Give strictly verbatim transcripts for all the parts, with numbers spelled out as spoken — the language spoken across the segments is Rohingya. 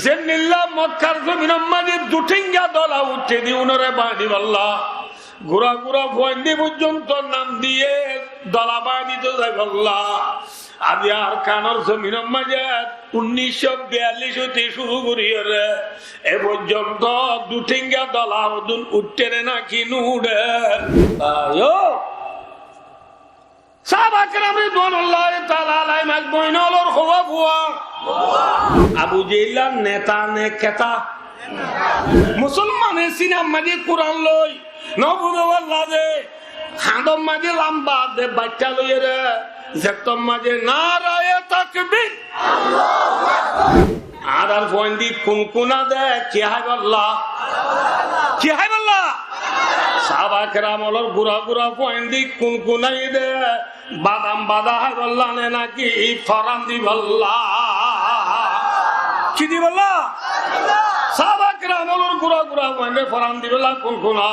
Zendilla Mokkar zominor maze duthenga dola uiththé de unore bañdibálla, gura gura fuainde foijjonto nam diye dola bañdito zaibálla. Aijja Arkanor zominor maze unnic cót biyallic óite cúru goríyore e foijjonto duthenga dola hodún uiththé ne náki no uiththé? Ayo. Sáhaba keram ridwanullahi taala alaihim ajmain ólor howa fua. Abu Jehil neta ne keta? Musolmane sinar maze Kuran loi, no buzó bálla de, hañdor maze lamba de baiththá loiyore, zettór maze naraye takbir. Añárar fuaindi kunkuna de ki háibálla? Ki háibálla? Sáhaba keram ólor gura gura fuaindi kunkunai de badam bada háibálla ne náki foran dibálla? Ki dibálla? Sáhaba keram ólor gura gura fuainde foran dibálla kunkuna.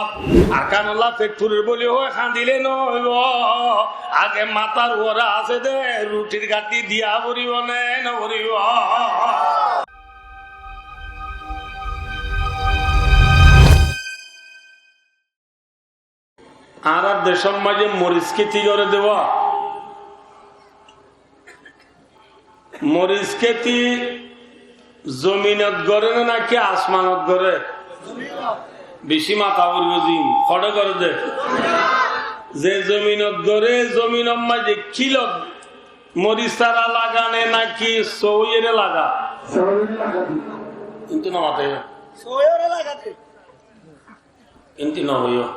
Arkanolla feth furir buli hoi hañdile no óibo. Age matar uore asé de rutir gathi diya foribo ne no foribo? Añárar decór maze moris keti gore de ba. Moris keti zominot gore ne náki asmanot gore? Beci mata foribo zin. Hoçe gore de? Ze zominot gore, zominor maze kilot moris sára laga ne náki sóiyore laga? Kintu no mate. Sóiyore laga de. Kintu no hoiyo.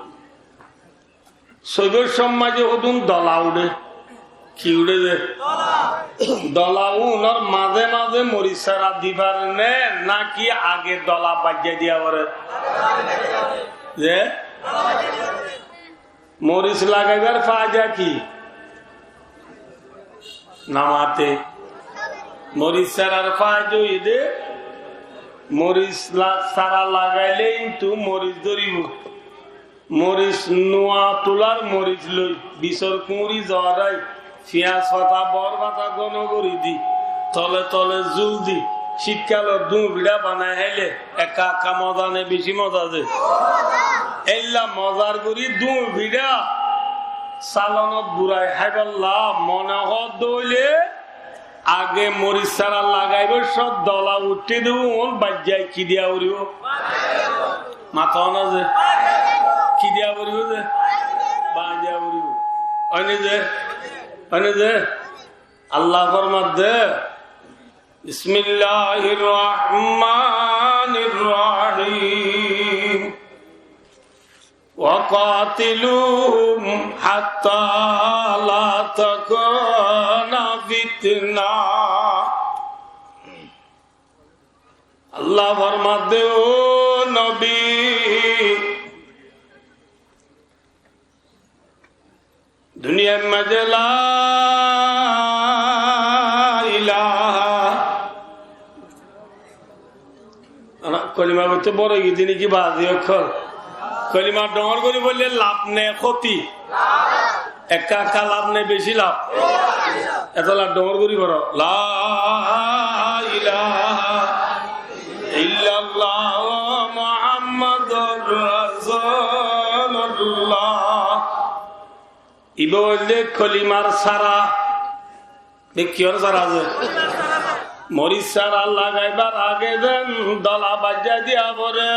Sóibor somot maze hodún dola uçé. Ki uçé de? Dola. Dola unor maze maze moris sára di fare ne, náki age dola baijja diya fore? Ze? Moris lagaibar faida ki? No mate. Moris sárar faida óiye de, moris la-, sára lagaile kintu moris dóribo. Moris nuwa tular moris loi, bisor kuñri zorai, fiyas fata, bor fata gono gori di, tole tole zul di, citkalor duñ fiça banai háile ekka ekka moza ne beci moza de? Eilla mozar gori duñ fiça salonot burai háiballa mone hoó de óile, age moris sára lagaibar sómot dola uiththé de un baijja ki diya foribo? Mato na ze? Ki diya foribo ze? Baijja foribo. Óine ze? Óine ze? Allah format de, بسم الله الرحمن الرحيم. وقاتلوهم حتى لا تكون فتنة. Allah format de, ó nobi, duniyar maze la ilaha, ana, kolima foitte boro giyé de niki bazi ókkol? Kolima dóñr gori foille laf ne koti? Ekka ekka laf ne beci laf? Etolla dóñr gori foro. La ilaha illallah Muhammadur Rasulullah. Iba óilde kolimar sára. Be kiyór sára ze? Moris sára lagaibar age zen dola baijja diya fore.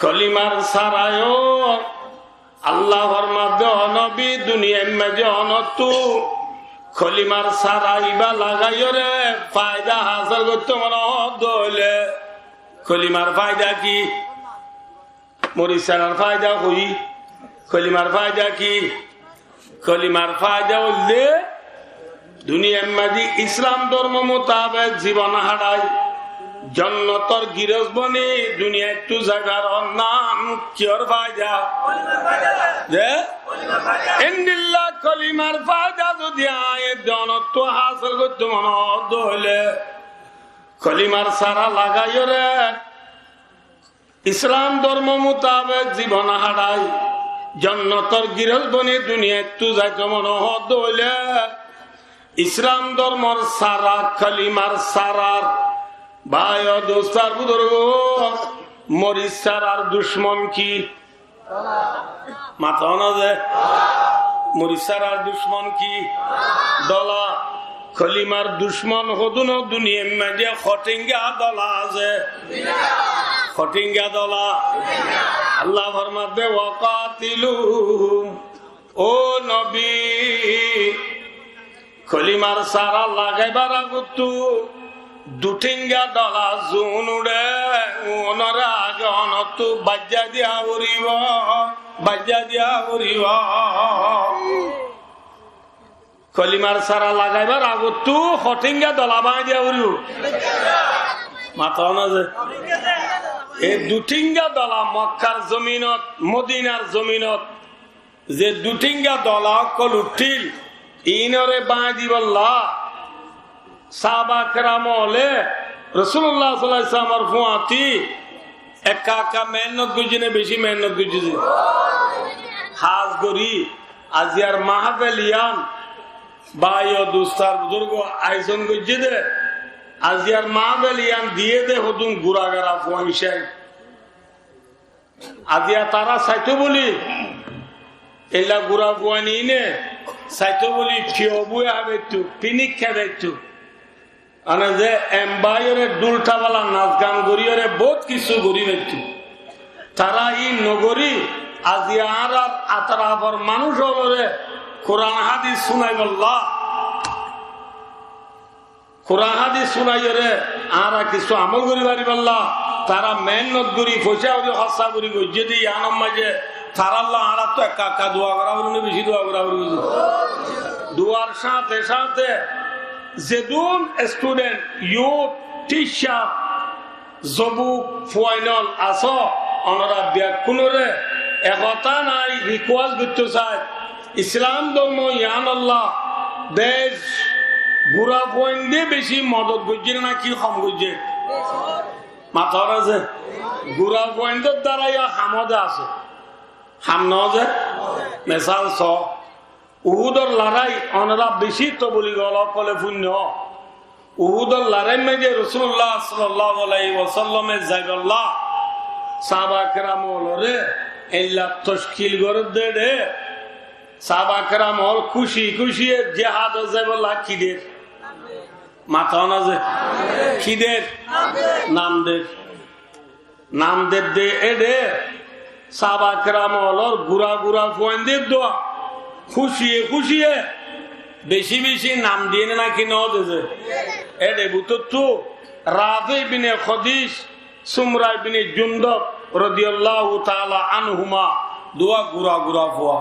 Kolimar sára yó Allah format de, ó nobi, duniyar maze onottú kolimar sára iba lagaiyore faida hasíl goittó mone hoó de óile, kolimar faida ki? Moris sárar faida hoi, kolimar faida ki? Kolimar faida óilde duniyar maze Islam dórmo mutabek zibon haçai jonnotor girós boni duniyattú zaibar nam kiyór faida? Ze? Endilla kolimar faida zodi añí e donottú hasíl goittó mone hoó de óile, kolimar sára lagaiyore Islam dórmo mutabek zibon haçai jonnotor girós boni duniyattú zaitó mone hoó de óile, Islam dórmor sára, kolimar sárar, bái o dustó ar buzurgó, moris sárar ducmon ki? Mató na ze? Moris sárar ducmon ki? Dola. Kolimar ducmon hodún o duniyair maze? Hotinga dola asé. Hotinga dola. Allah formadde, "Wa qatiluhum." Ó nobi, kolimar sára lagaibar agottú dutinga dola zun uçé, unoré age onottú baijja diya foribo, baijja diya foribo. Kolimar sára lagaibar agottú hotinga dola bañgi diya foribo. Mató na ze? E dutinga dola Mokkar zominot, Modinar zominot, ze dutinga dola ókkol uththíl, iínoré bañgi dibolla sáhaba keram ókkole Rosulullah sallallahu alaihi wasallamor fúañti ekka ekka mehénnot goijjé né, bicí mehénnot goijjé ze? Hás gorí aziyar mahfel yián, bái o dustó ar buzurgó, ayojon goijjé dé, aziyar mahfel yián diyé dé hodún gura gura fuain cái. Aziya tará saitó bóli, eilla gura fuain iíne saitó bóli, fiyó búi háibaitto, finik háibaitto. Mane ze embáiyoré dúl thabala nas gan goríyoré bóut kissú gorí faittó. Tará íin nogorí, aziya añárar atrafor manúic ókkoloré Kuran hádis súnaibolla. Kuran hádis súnaiyoré añára kissú amól gorí faribálla tará mehénnot gorí, foicá gorí, hóssa gorí goijjé dé, yiánor maze tarálla añárattú ekka ekka dua gorá foribó né, bicí dua gorá foribó? Duar sáñte sáñte zedún estudent, yut, thíccar, zobuk, fuainol asó, onora bekkúnoré e hotá nái rikuwes goittó sai, Islam dórmo yiánolla bec gura fuainde bicí modot goijjé né náki hom goijjé? Mató na ze? Gura fuaindór dara yó ham de asé. Ham no ze? Mesal só, Uhudor larái onora bicí tobligol ókkole fúinno. Uhudor laráir maze Rosulullah sallallahu alaihi wasallame zaibolla sáhaba keram ókkoloré eilla tockil gorédde dé, sáhaba keram ókkol kúci kúciye jihadot zaibolla ki der? Mató na ze? Ki der? Nam der. Nam dedde éçe sáhaba keram ókkolor gura gura fuaindór dua, kúciye kúciye bicí bicí nam diyé né náki no de ze? Éçe bútottu Rafi ibne Khodic, Sumra ibne Jundub rodiyallahu taala anhuma duwá gura gura fua.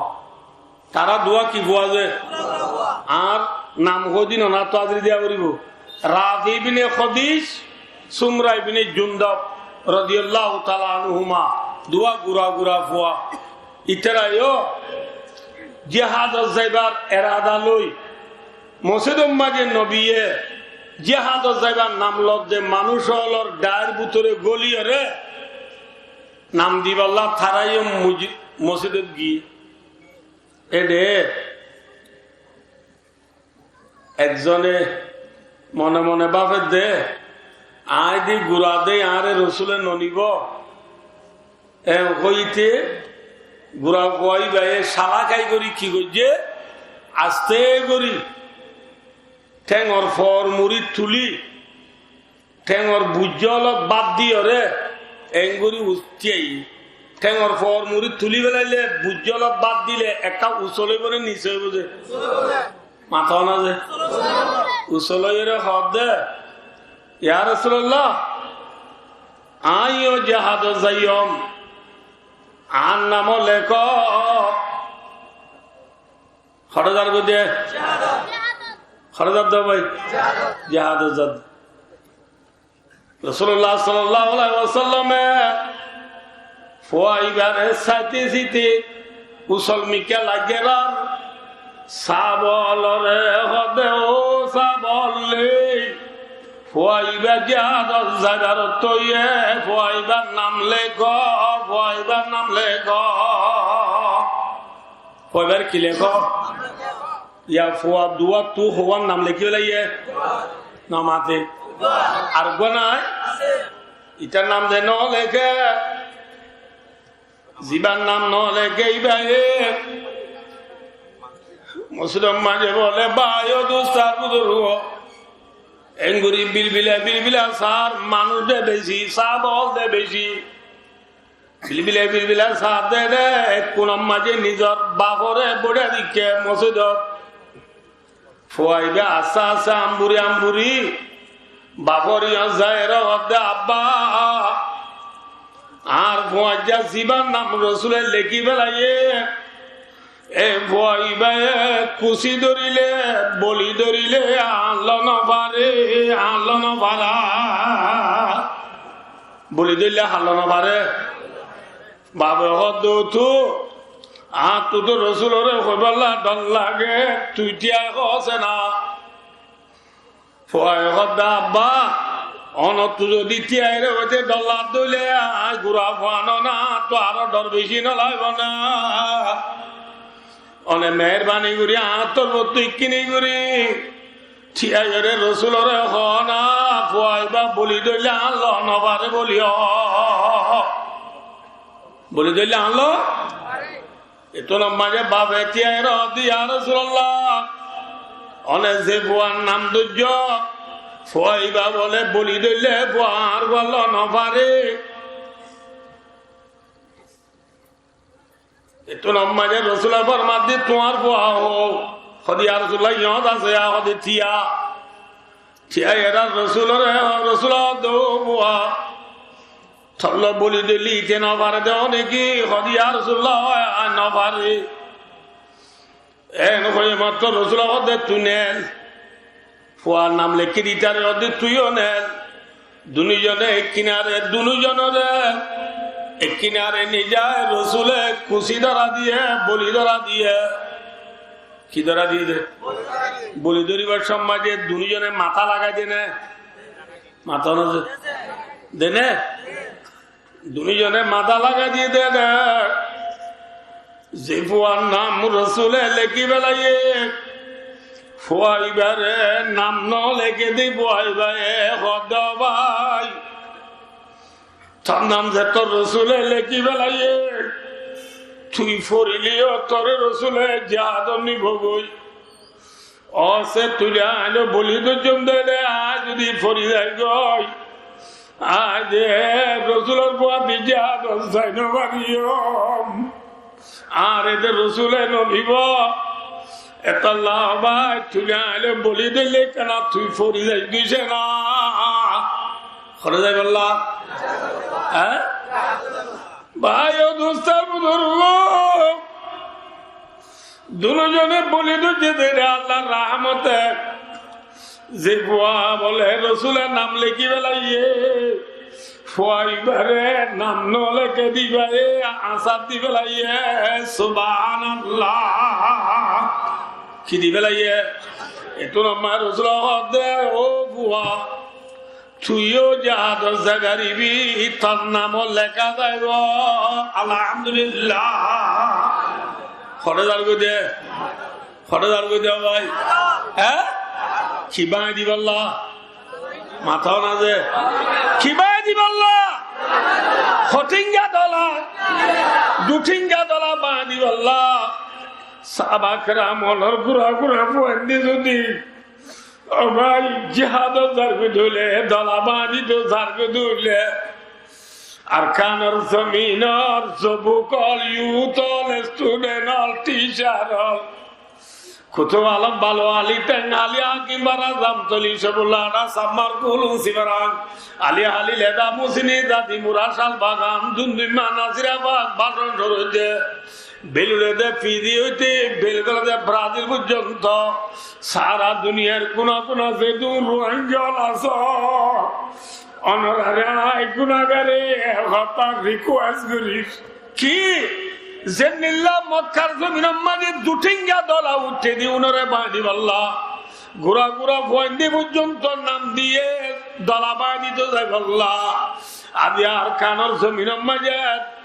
Tará duwá ki fua ze? Añár nam hoódin onáttu áziri diya foribó. Rafi ibne Khodic, Sumra ibne Jundub rodiyallahu taala anhuma duwá gura gura fua. Ítara yó jihadot zaibar erada loi mosjidor maze nobiye jihadot zaibar nam lodde manúic ókkolor dhair bútore góliyoré nam dibálla tará yó muj-, mosjidot giyé. Éçe ekzone mone mone báfedde, aññí di gura dé, añáre Rosule nonibó. En hoite gura fua íbaye salakai gorí ki goijjé, asté gorí théngor foor muri tuli, théngor bujjólot bát diyoré engorí uthí aiyé. Théngor foor muri tulí félailé, bujjólot bát dilé ekká usol óibo né nise óibo ze? Mató na ze? Usol óiyoré hoódde, "Ya Rosulullah, aññí yó jihadot zaiyum, añár namó lekó." Hoçé zar goijjé? Hoçé zadde bái? Jihadot zadde. Rosulullah sallallahu alaihi wasallame fua íbaré saité saité usol mikká laiggé ar sáhaba ókkoloré hoódde, "Ó sáhaba ókkol, fua íba jihadot zaibar ottóiye, fua íbar nam lekó, fua íbar nam lekó." Fua íbar ki lekó? Ya fua duwáttu houwar nam lekí félaiye? No mate. Ar uggwá nai? Itar nam ze no leké, zibar nam no leké íbaye mosjidor maze bole, bái o dustó buzurgo, engori bilbila bilbila sar, manúc de beci, sáb ókkol de beci. Bilbila bilbila sar de de, ek kunor maze nizor bafore boittá deikké mosjidot. Fua íba aste aste amburi amburi bafor iyót zai ere hoódde, "Abba, añár fuain za zibar nam Rosule lekí félaiye, e fua íbaye kusi dórile, boli dórile, añár loi no fare, añár loi no fare." Boli dóille añár loi no fare. Bafe hoódde, "Ótu, añáttu to Rosulore hoibálla dhor lage, tui thíya hoóse na." Fuaye hoódde, "Abba, onottú zodi thíya ere hoite dhor lage dóile, añí gura fua no na, añáttu aró dhor beci no laibo na. One meherbani gorí añár torfóttu ikkíni gorí thíya ere Rosulore hoó na, fua íba boli dóille añár loi no fare boli hoó." Boli dóille añár loi? Ettún maze bafe thíya ere hoódde, "Ya Rosulallah, one ze fuar nam dóijjo, fua íba bole boli dóille fua añár loi no fare." Ettún maze Rosule formaidde, "Tuáñr fua hó?" Hoódde, "Ya Rosulallah, iyót asé." Hoódde, "Thíya." Thíya ere Rosulore hoó, Rosule hoódde, "Ó fua, tor loi boli dóille íte no fare de, one ki?" Hoódde, "Ya Rosulallah, ói, añí no fari." Eén hoiyé mattor Rosule hoódde, "Tui nel." Fuar nam lekí di tare hoódde, "Tui yó nel." Dunúzone ek kinare, dunúzonore ek kinare nizai Rosule kusi dóra diye, boli dóra diye. Ki dóra diye de? Boli dóribar somot de dunúzone matá lagai de né? Matá no de, de né? Dunúzone matá lagai diye de, de. Ze fuar nam Rosule lekí félaiye, fua íbare nam no leké de, fua íbaye hoódde, "Ó bái, tor nam zettót Rosule lekí félaiye, tui forile yó tore Rosule jihadot nibo goi. Óse tui añáre boli dóijjum de, de, añí zodi fori zai goi, añí de Rosulor fua de jihadot zai no fariyum. Añáre de Rosule no nibo. Etolla bái, tui añáre boli dóille kiyá tui fori zai goi sena?" Fori zaibolla? Há? Bái o dustó buzurgo, dunúzone boli dóijje de re Allar rahmote. Ze fua bole Rosulor nam lekí félaiye, fua íbare nam no leké de íbaye ansar di félaiye. Subhanallah. Ki di félaiye? Ettún maze Rosule hoódde, "Ó fua, tui yó jihadot zai faribi, tor nam ó leká zaibo." Alhamdulillah. Hoçé zargói de? Hoçé zargói de bái? Há? Ki bañdíbolla? Matá no de. Ki bañdíbolla? Hotinga dola. Dutinga dola bañdíbolla. Sáhaba keram ókkol gura gura fuain de zodi Ó bái, jihadot zargói dóile, dola bañdito zargói dóile, Arkanor zominor zobuk ókkol, youth ókkol, student ókkol, teacher ókkol, Kutub Alom, Balu Ali, Teng Ali, Hakim Bara, Zamtoli, Sefullah Ada, Sammar, Kulum, Sibarang, Ali Halil, Eda, Musini, Dadi, Mura, Sal Bagan, Dundunma, Nasirabad, Baton Soroide, Belure de Fiji óite Belgrade Brazil forzonto, sára duniyar kuna kuna zedún Rohingya asó, onorare añí gunagare ek hotá request gorir. Ki? Zendilla Mokkar zominor maze dutinga dola uththé de unore bañdiballa, gura gura fuainde forzonto nam diye dola bañdito zaiballa. Aijja Arkanor zominor maze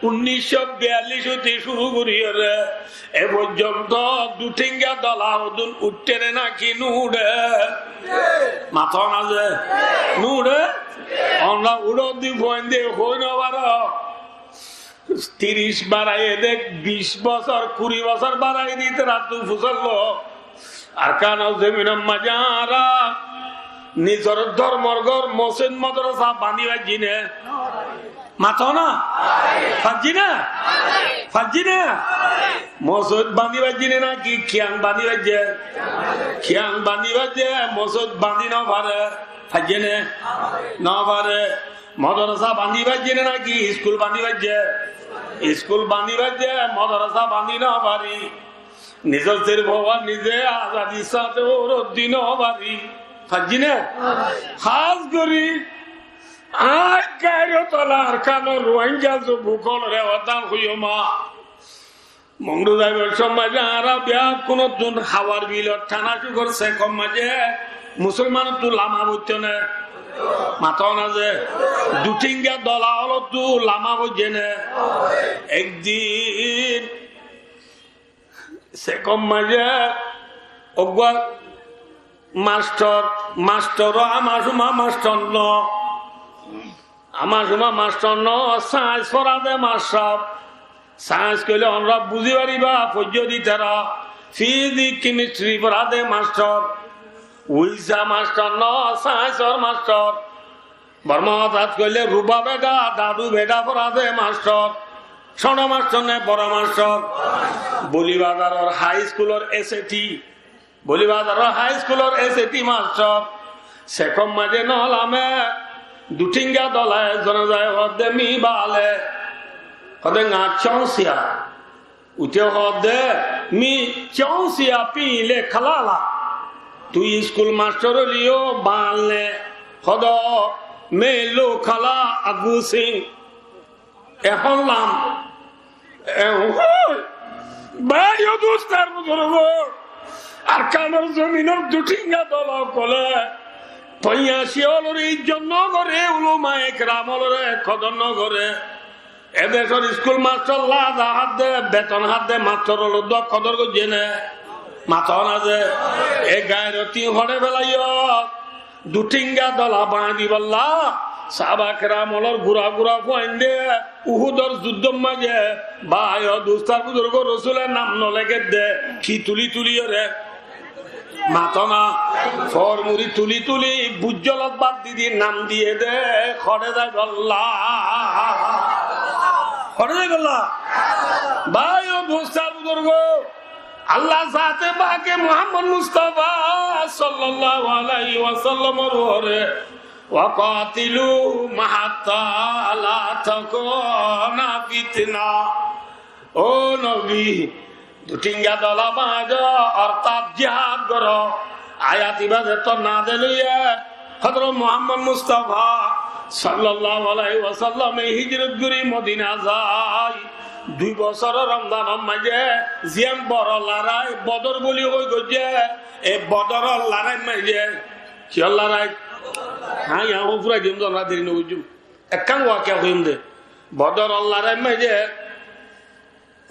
unnic cót biyallic óti cúru gorí ore e foijjonto duthinga dola hodún uiththé né náki no uiththé? Mato na ze, no uiththé? Ónra uiththé de fuain de hoi no faro. Tiric baraiyé de, bic bosór, kuri bosór baraiyé de, tará tu fusár lo. Arkanor zominor maze añára nizor dormor gór, mosjid, modorosa bañdí faijjí né? Mato na? Faijjí né? Faijjí né? Mosjid bañdí faijjí né náki kiyang bañdí faijjé? Kiyang bañdí faijjé, mosjid bañdí no fare. Faijjé né? No fare. Modorosa bañdí faijjé né náki iskul bañdí faijjé? Iskul bañdí faijjé, modorosa bañdí no fari. Nizor sir fua nize azadir sáte uçí di no fari. Faijjí né? Hás gorí añár gairot ola Arkanor Ruáingga zobuk ókkolore hotá hoiyum. Mongdu zaibar somot añára beggúnottún Hawar bilor thana cúkor sekor maze musolmanottú lama foitto né? Mato na ze, duthinga dola ókkolottu lama foijjé né? Ek din sekor maze uggwá mastor, mastor ó ama cúma mastor no. Ama cúma mastor no, sains fora de mastor. Sains hoilé ónra buzí faribá, foijjó de tará. Fizik, kemistri fora de mastor. Uisa mastor no, sainsor mastor. Bormá hotá hoilé ruba beda, dadu beda fora de mastor. Cóto mastor né boro mastor? Boli bazaror hái iskulor S A T. Boli bazaror hái iskulor S A T mastor. Sekor maze no lame, duthinga dola ezzone zai hoódde mi bale. Hoódde nga chonsiya. Uite hoódde mi chonsiya pile kalala. Tui iskul mastor óileyó bal né. Hoódde me lo kala agusing. Ehón lam. Ehón. Bái o dustó ar buzurgó, Arkanor zominor duthinga dola ókkole foiyañci ókkolore izzot no gore, ulamaye keram ókkolore kodor no gore. E decor iskul mastor lada hádde, beton hádde mastor ókkolor dua kodor goijjé né? Mato na ze, e gairoti hoçé felaiyó. Duthinga dola bañdí bolla, sáhaba keram ókkolor gura gura fuainde Uhudor zuddór maze, bái o dustó ar buzurgó, Rosule nam no lekédde, ki tuli tuli ore? Mato na, for muri tuli tuli, bujjolot bad di di nam diyé de, hoçé zai bolla? Hoçé zai bolla? Bái o dustó ar buzurgó, Allah zate pake Muhammad Mustafa sallallahu alaihi wasallamor uore, "Wa qatiluhum hatta la takuna fitna." Ó Nobi, duthinga dola bañdó, ortát jihad goró. Ayat ibá zettót nazil óiye, Hozrot Muhammad Mustafa sallallahu alaihi wasallame hijrot gorí Modina zai. Dui bosór Romzanor maze ziyán boro lorai Bodor buli hoi goijjé, e Bodoror lorair maze, kiyór lorai? Há, yián hoi furai diyum, zon ra deri no goijjum. Ekkán wakiya hoiyum de. Bodoror lorair maze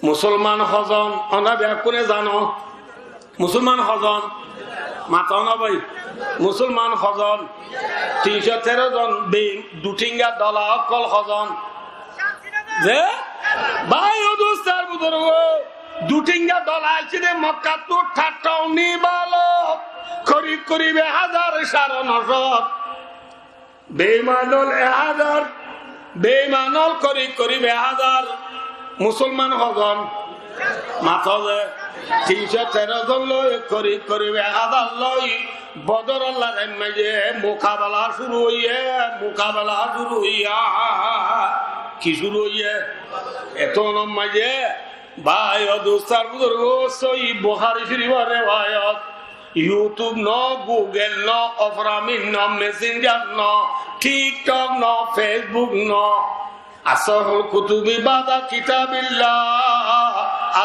Musolman hozon? Ónra beggúne zano. Musolman hozon? Mato na bái. Musolman hozon? Tin cót teró zon. Be-, duthinga dola ókkol hozon? Ze? Bái o dustó ar buzurgó, duthinga dola aiccé de Mokkattú, thatthá uní balo. Korib korib ek házar, sáre no cót. Beiman ól ek házar, beiman ól korib korib ek házar, Musolman hozon? Mato ze, tin cót teró zon loi, korib korib ek házar loi, Bodoror lorair maze mukabela cúru óiye, mukabela cúru óiye, ki cúru óiye? Ettónor maze, bái o dustó ar buzurgó, Sóhi Buhári Córifor rewayot. YouTube no, Google no, Opera Mini no, Messenger no, TikTok no, Facebook no. Asahhul kutubi ba'da kitabillah,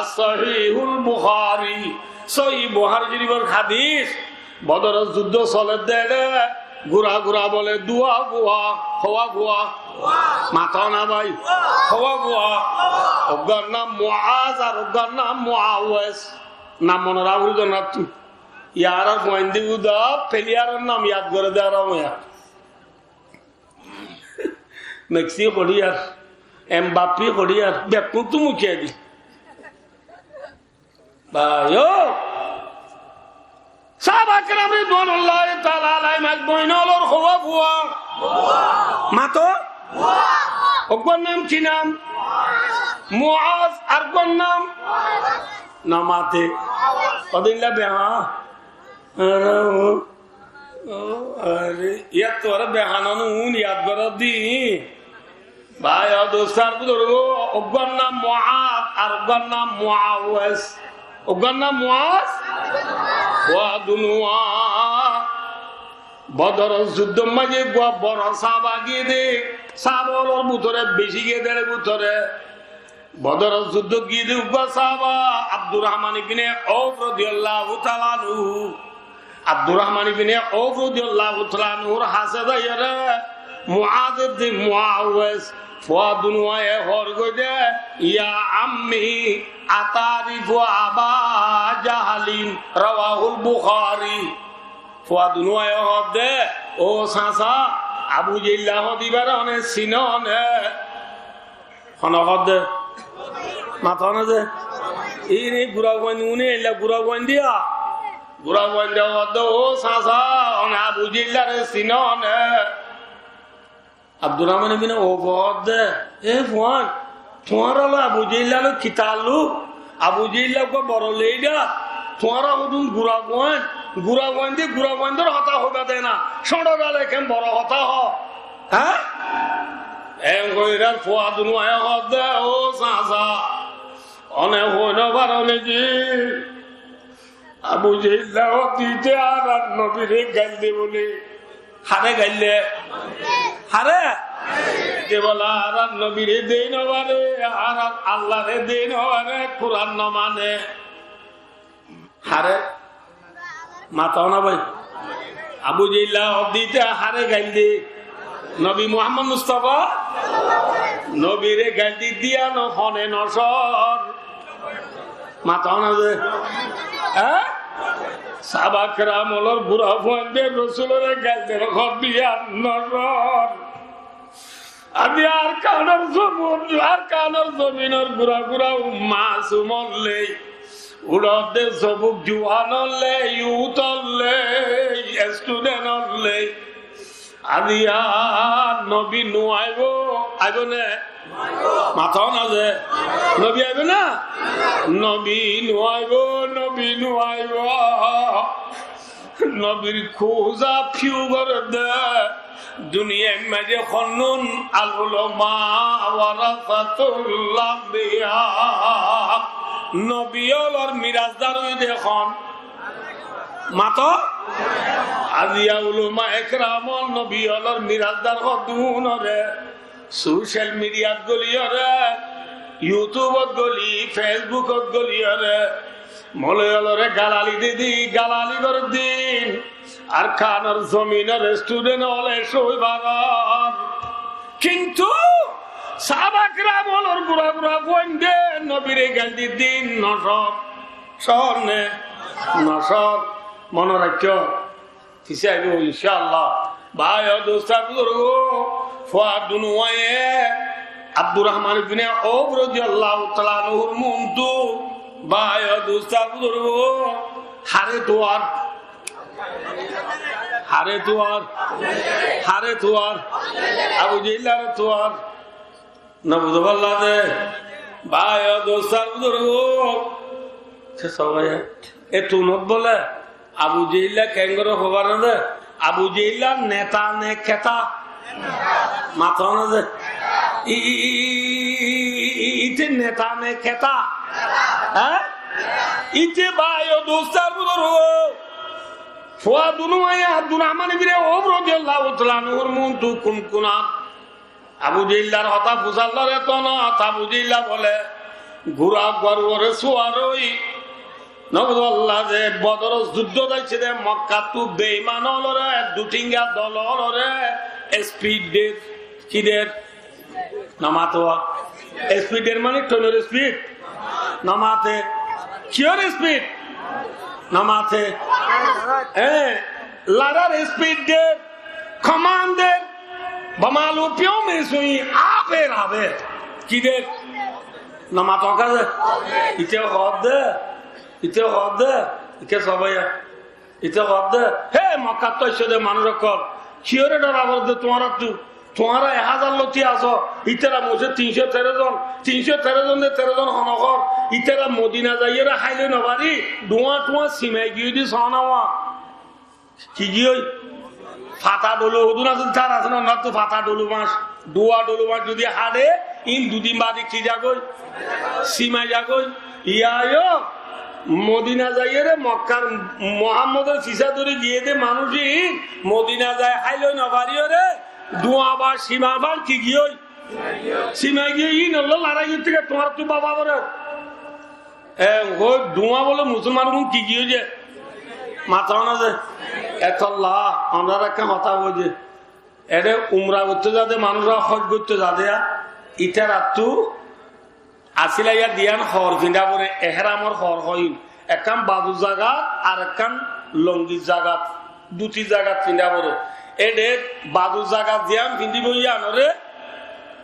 As-Sahihul Buhári. Sóhi Buhári Córifor hádis. Bodoror zuddó solédde, gura gura bole, dua gua, howa gua. Mató na bái? Hoó bái? Uggwar nam Muaz ar uggwar nam Muawes. Nam mone rakó de na tui. Yar ar fuain de uda peliyaror nam yad gore de ar hoó ya. Messi hoçiyar, Mbappe hoçiyar, bekkún tui muki di. Bái o, sáhaba keram ridwanullahi taala alaihim ajmain ólor hoó fua? Mató? Uggwar nam ki nam? Muaz, ar uggwar nam? No mate. Odilla beha. Are, o, o, are, yat tuáñra behanan un yad goró de. Bái o dustó ar buzurgó, uggwar nam Muaz, ar uggwar nam Muawes. Uggwar nam Muaz? Fua dunuwa. Bodor zuddor maze uggwá boro sáhaba giyé de, sáhaba ólor bútore beci giyé de, bútore. Bodor zuddot giyé de uggwá sáhaba Abdurrahman ibne Auf rodiyallahu taala anhu. Abdurrahman ibne Auf rodiyallahu taala anhur hásé zaiyóre Muaz ibne Muawes fua dunuwaye hoór goi de, "Ya ammi, ata'rifu Aba Jahalin?" Rawahul Bukhari. Fua dunuwaye hoór de, "Ó sasa, Abu Jehilla hoó de ibáre one sino ne?" Hone hoó de? Mató na ze? Ini gura fuain, uni eilla gura fuain diya. Gura fuain diya hoó de, "Ó sasa, one Abu Jehillare sino ne?" Abdurrahman ibne Auf hoó de, "E fuain, tuáñra loi Abu Jehilla loi ki taalluk? Abu Jehilla uggwá boro leidar, tuáñra hodún gura fuain, gura fuain de gura fuaindor hotá hoiba de na, cóñço gale ken boro hotá hoó." Há? En hoirar fua dunuwaye hoó de, "Ó sasa, one hoi no faro niki? Abu Jehilla hoó de íte añárar nobire gail de bóle." Hare gail de? Hare? Íte bóle añárar nobire dei no fare, añárar Allare dei no fare, Kuran no mane. Hare? Mató na bái? Abu Jehilla hoó de íte hare gail de? Nobi Muhammod Mustafa? Nobire gail di diya no hone no cór? Mató na ze? Há? Sáhaba keram ólor gura fuain de Rosulore gail der hoó de diya no cór? Aijja Arkanor zobun, Arkanor zominor gura gura masum ókkol loi, uçódde zobuk juwan ókkol loi, youth ókkol loi, student ókkol loi. Aijja nobi no aibo, aibo né? Mató na ze? Nobi aibo na? Nobi no aibo, nobi no aibo. Nobir kuza fiu goredde. Duniyar maze honnun al ulama warasatul anbiya. Nobi ólor mirasdar óilde hon? Mató. Aijja ulama ekram ól nobi ólor mirasdar hoddúnore. Social mediat goliyóre, YouTubeot goli, Facebookot goliyóre, moloi ólore galali di di, galali gorer din. Arkanor zominor student ókkole sói faron. Kintu sáhaba keram ólor gura gura fuainde nobire gail di din no sór. Sór né? No sór. Mone raikko. Kissá aibó, incá Allah. Bái o dustó ar buzurgó, fua dunuwaye Abdurrahman ibne Auf rodiyallahu taala anhur muntu, bái o dustó ar buzurgó, hare tuar. Hare tuar. Hare tuar. Abu Jehillare tuar. No buzó fálla de. Bái o dustó ar buzurgó. Kessá bái, e tunot bóle Abu Jehilla kengori hoibar de. Abu Jehilla neta né keta? Mató na ze? I, i, i, i, i, i, ite neta né keta? Há? Ite bái o dustó ar buzurgó. Fua dunuwaye Abdurrahman ibne Auf rodiyallahu taala anhur muntu kunkunat. Abu Jehillar hotá fusár lore tóna, Abu Jehilla bóle, gura guar uore suar ói, no buzó fálla de, Bodor zuddot aiccé de Mokkattu beiman ólore, dutinga dol ólore, speed der. Ki der? No mate. Espid der mani tróinor espid? No mate. Kiyór espid? No mate. Hé, larar espid der, koman der, bamalu piyóme suñí aber aber. Ki der? No mate kaze. Ite hoó de, ite hoó de, ike sobaiya. Ite hoó de, hé, Mokkattú aiccó de manúic ókkol, kiyóre dhorabor de tuáñrattú? Tuáñra ek házar loti asó, ítara moicé tin cót teró zon, tin cót teró zon de teró zon hone hoór, ítara Modina zaiyóre háiloi no fari, dhuáñ-thuáñ simai giyói de soóna wá. Ki giyói? Fata dholu hodún asé, tar asé no, nottú fata dholu bañc, dhuwa dholu bañc zodi haçe, in dui din bade ki zagói? Simai zagói. Iyá yó, Modina zaiyóre Mokkar Muhámmodor fisá dóri giyé de manúic ín, Modina zai háiloi no fariyóre, dhuwa ba sima fán ki giyói? Simai giyói, ín olla larai goitté giyé tuáñrattú baba bore. E, hoi, dhuwa bole musolman gun ki giyói ze? Mata na ze. Etolla, onora ekkán hotá hoi ze. Ere umra goittó zade manúic, hój goittó zade, ítarattú asíla yá diyan hoor findá fore, ehramor hoor hoóin. Ekkán bazu zagat, ar ekkán longir zagat, duti zagat findá fore. Ede bazu zagat ziyán findíbo yíanore,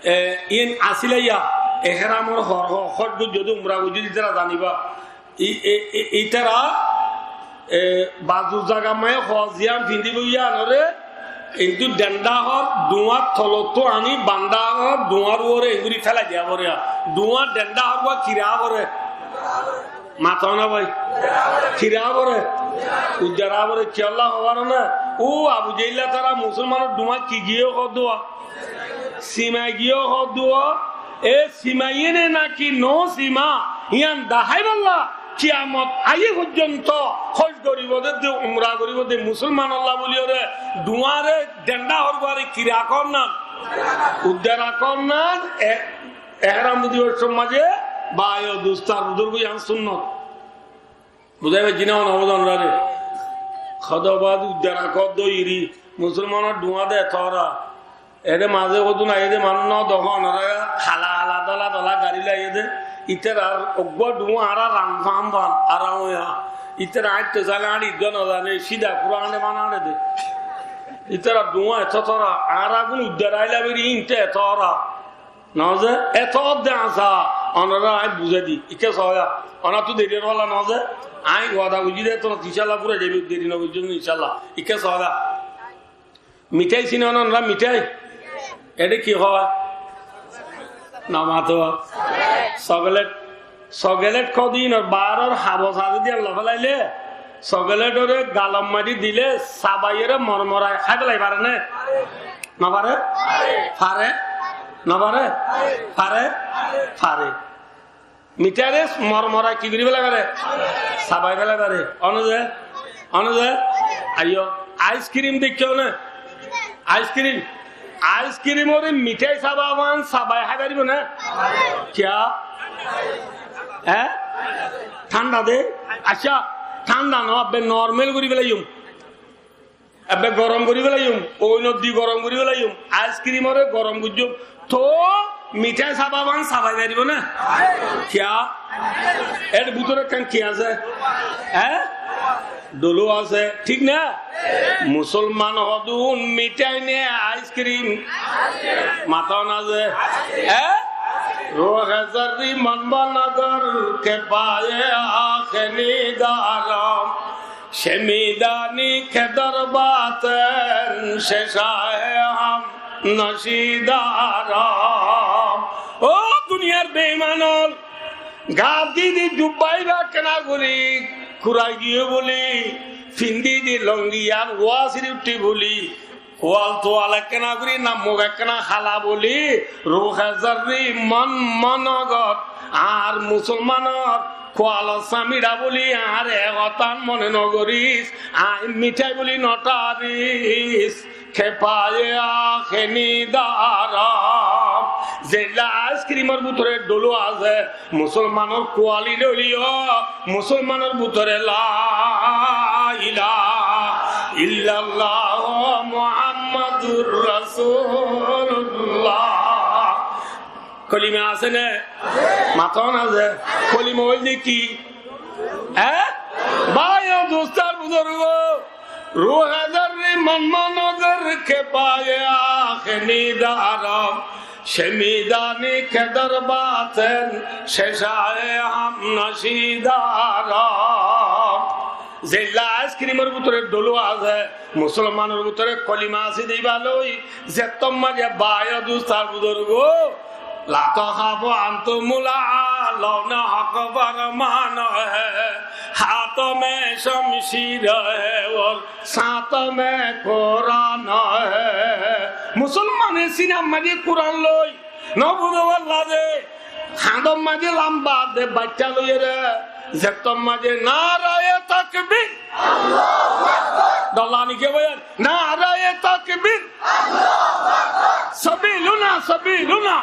e, iín asíla yá, ehramor hoor ho-, hój goijjó de umra goijjó de ítara zaniba. I-, i-, i-, ítara, e, bazu zaga maze hoor ziyán findíbo yíanore, kintu dendá hoor dhuwár tolottú aní bandá hoor dhuwár uore engori félai diya fore. Dhuwár dendá hoor gua kira fore. Mata na bái. Kira fore. Uddara fore. Kiyólla hoó faro na? Ó Abu Jehilla tara musolmanor dhuwá ki giyé hoó dhuwá? Simai giyé hoó dhuwá. E simaiyé ne náki no sima, yián daháibolla, kiyamot aiyé foijjonto hój goríbo de, de umra goríbo de musolmanolla buliyóre, dhuáñre dendá hoor guáre kira hoór nan, uddara hoór nan, e-, ehram zodi ór sommaze, báiyo dustó ar buzurgo, yián sunnot. Buzái faijjí né, no buzón rare? Hodo bad uddara hoór dóiri, musolmanor dhuwá de etóra. Ede mazé hodún aiyé de manúic no dehó, onora hala hala dóla dóla gari loi aiyé de. Ítarar uggúa dhuwá añára rang fán fán, añára óiya. Ítara aññí to sailé añár iddá no zane, sída kura añáre bana añáre de. Ítara dhuwá etóra, añára gún uddara aila beri inte etóra. Noze, etór de asá, onora aññí buzái di. Ikke soóya, onattú deri ór bála noze, aññí wada goijjí de, etór incállah fúrai zaibo, deri no goijjó incállah. Ikke soóya. Mithái sino na onora mithái? Ede ki hoó? No mato. Sogelet. Sogelet hoó de inor baáror habos asé de Allah felaile, sogeletore galor maze dile sabaiyóre mormorai hái felai fare né? No fare? Fare. No fare? Fare. Fare. Mitháre mormorai ki gorí félai fare? Sabai félai fare. Ono ze? Ono ze? Aiyó. Aiskrim deikkó né? Aiskrim. Aiskrimore mithái saba fán sabai hái faribó né? Kiyá? Hé? Thánda de? Accá, thánda no, ebbe normal gorí félaiyum. Ebbe gorom gorí félaiyum, oinor di gorom gorí félaiyum, aiskrimore gorom goijjum. Toó mithái saba fán sabai faribó né? Kiyá? Ér bútore ekkán ki asé? Hé? Dholu asé, thík na? Musolman hodún mithái né aiskrim? Mató na ze? Hé? Ruhe zarri man ba nagar ke paye akheni daram. Shemidani ke dar baten she shahe ham nashidaram. Ó duniyar beimanol, gat di di jubba iba kena gori kurai giye buli, findi di longi ar wasiri uthi buli, kual tual ekkena gori, nammuk ekkena hala buli, ruhe zarri mon monogot, ar musolmanor kualor samira buli, ar e hotan mone no goris, aññí mithái buli no tharis, ke paye akheni daram. Zeilla aiskrimor bútore dholu asé, Musolmanor kuali loileyo, Musolmanor bútore la ilaha illallah Muhammadur Rasulullah. Kolima asé né? Matón asé. Kolima óilde ki? Há? Bái o dustó ar buzurgó, ruhe zarri mon mano zarr ke paye axe midarom, she midani ke dar baten she shaye ham nashi darom. Zeilla aiskrimor bútore dolu asé, musolmanor bútore kolima asé de íba loi, zettót maze bái o dustó ar buzurgó, لا تخافوا أنتم الأعلون، حق فرمان ہے، ہاتھ میں شمشیر ہے اور ساتھ میں قرآن ہے. Musolmane sinar maze Kuran loi, no buzó bálla de, hañdor maze lamba de baittá loiyóre, zettót maze naraye takbir. Dholla ni ke bái? Naraye takbir. Sabiluna, sabiluna.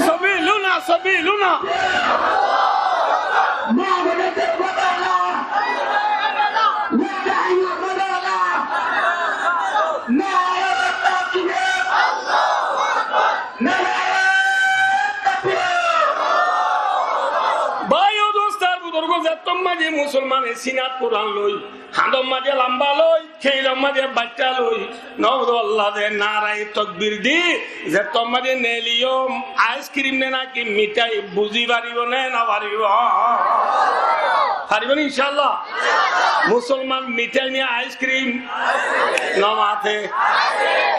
Sabiluna, sabiluna. Bái o dustó ar buzurgó, zettót maze musolmane sinat Kuran loi, hañdor maze lamba loi, keñçor maze baittá loi, no buzó bálla de, naraye takbir di, zettót maze neliyom, aiskrim ne naki mithai, buzi faribo né no faribo? Faribo né, incállah? Musolman mithai né aiskrim? No mate.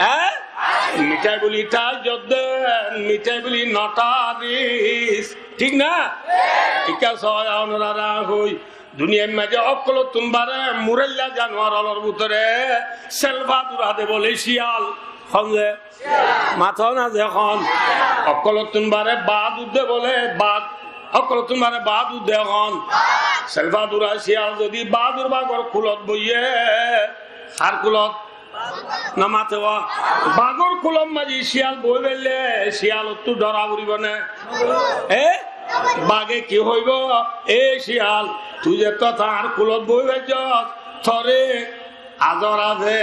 Há? Mithai buli tahajjud de, mithai buli no tharis. Thík na? Ikká sóiya ónorare hoi. Duniyair maze ókkolóttun bare murailla januar ólor bútore selfa dura de bóle ciyal. Hon ze? Matón asé hon. Ókkolóttun bare baádur de bóle bag. Ókkolóttun bare baádur de hon. Selfa dura ciyal zodi baádur bagor kulot boiye, har kulot? No mate wa. Bagor kulot maze ciyal boi faille ciyalottú dhora foribo né? E? Bage ki hoibo? E ciyal, tui zettót añár kulot boi faijjós, tore azor afe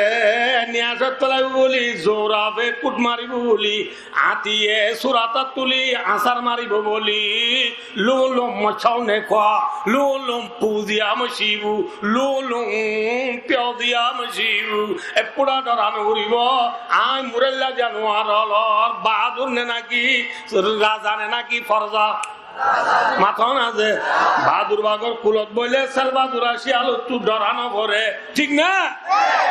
niyasot felaibo buli, zor afe kút maribo buli, atiye suratat tuli asar maribo buli, lum lum moccá ne kua, lum lum puziya mocibu, lum lum piyoziya mocibu. Ekkúra dhora no foribo. Añí murailla januar ólor baádur ne naki raza ne naki forza? Matón asé? Baádur bagor kulot boile selfa dura ciyalottú dhora no fore. Thík na?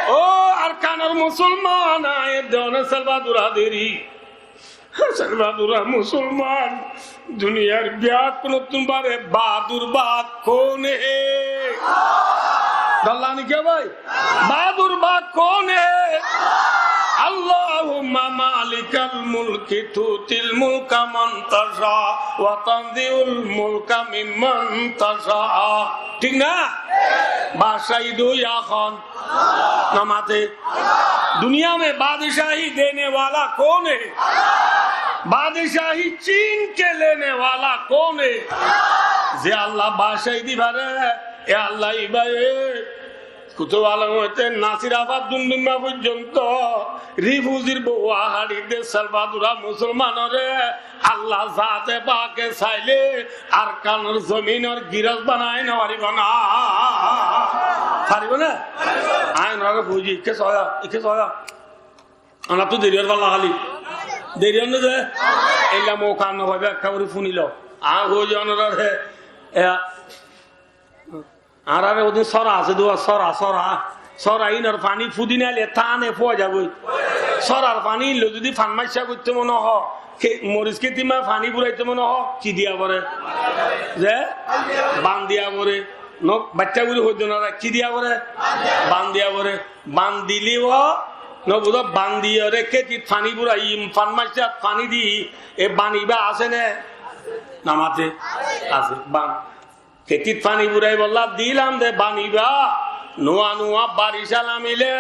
Ó Arkanor musolman, añí edde one selfa dura deri. Selfa dura musolman, duniyar biyakkúnottún bare baádur bag koun he? Dholla ni ke bái? Baádur bag koun he? اللهم مالك الملك تؤتي الملك من تشاء وتنزع الملك ممن تشاء. Thík na? Baccahi dui ehón. No mate. دنیا میں بادشاہی دینے والا کون ہے؟ بادشاہی چھین کے لینے والا کون ہے؟ Ze Allah baccahi di fare, e Allah íbaye Kutub Alom óite Nasir Abad Dumdumma foijjonto rifuzir bouwa haçi de selfa dura musolmanore Allah zate pake saile Arkanor zominor girós banai no faribo na? Faribo na? Añí onarare hoiji, ikke soya, ikke soya. Onorattú deri ór falla háli. Deri ór né ze? Eilla mouka no faiba, ekka gori funilo. Añí hoiji onorare, e, Añárar ódin sóra asé dé, sóra, sóra. Sóra ínor faní fúdi naile táne fúa zagói. Sórar faní loi zodi fan maicca goittó mone hoó, ke-, moris kétit maze faní buraitó mone hoó, ki diya fore? Ze? Ban diya fore. No, baittá gori hoiddé no, ki diya fore? Ban diya fore. Ban dilé ó, no buzó, ban diyóre kétit faní buraiyum, fan maiccát faní di, e ban ibá asé né? No mate? Asé, ban. Kétit faní buraibólla dilam de ban ibá, nuwa nuwa baric alamile,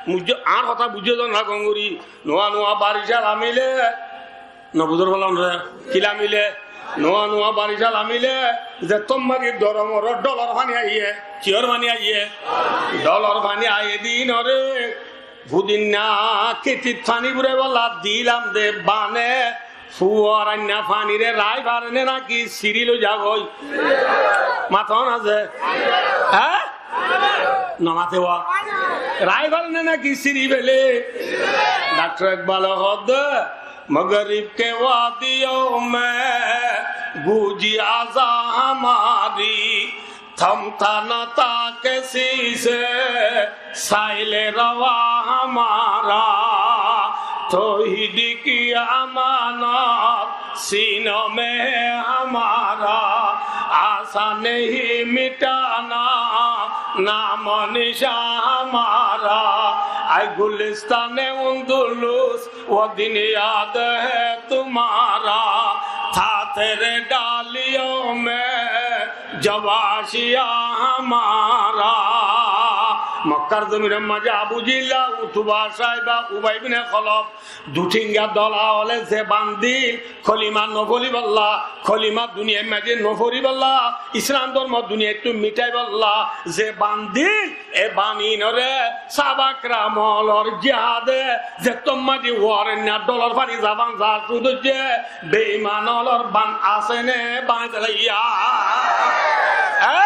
mujjo-, añár hotá buijjó de na gom gorí, nuwa nuwa baric alamile, no buzor bolla onora, ki lamile, nuwa nuwa baric alamile, zettót magi doromor dholor faní aiyé, kiyór faní aiyé, dholor faní aiyé de ínore, fudinna kétit faní buraibólla dilam de bane, Fuar ainná faniré raái fare né náki siri loi zagói? Matón asé? Há? Nomaté wa. Raái fare né náki siri fele? Daktor Ekbale hoódde, مغرب کے وادیوں میں گونجی اذاں ہماری، تھمتا نہ تھا کسی سے سیل رواں ہمارا، توحید کی امانت سینوں میں ہے ہمارا، آساں نہیں مٹانا نام و نشاں ہمارا۔ اے گلستان اندلس، وہ دن یاد ہے تمہارا، تھا تیرے ڈالیوں میں جب آشیاں ہمارا۔ Mokkár zominor maze Abu Jehilla, Utuba, Saiba, Ubay ibne Khalaf, dui thenga dola ókkole ze bandil, kolima no foribolla, kolima duniyair maze no foribolla, Islam dormo duniyaittú mitáibolla ze bandil, e baninoré sáhaba keram ólor jihade zettót maze uore na dholor fani zaban zar tu dóijje, beiman ólor ban asé né báñgi felaiye? Há?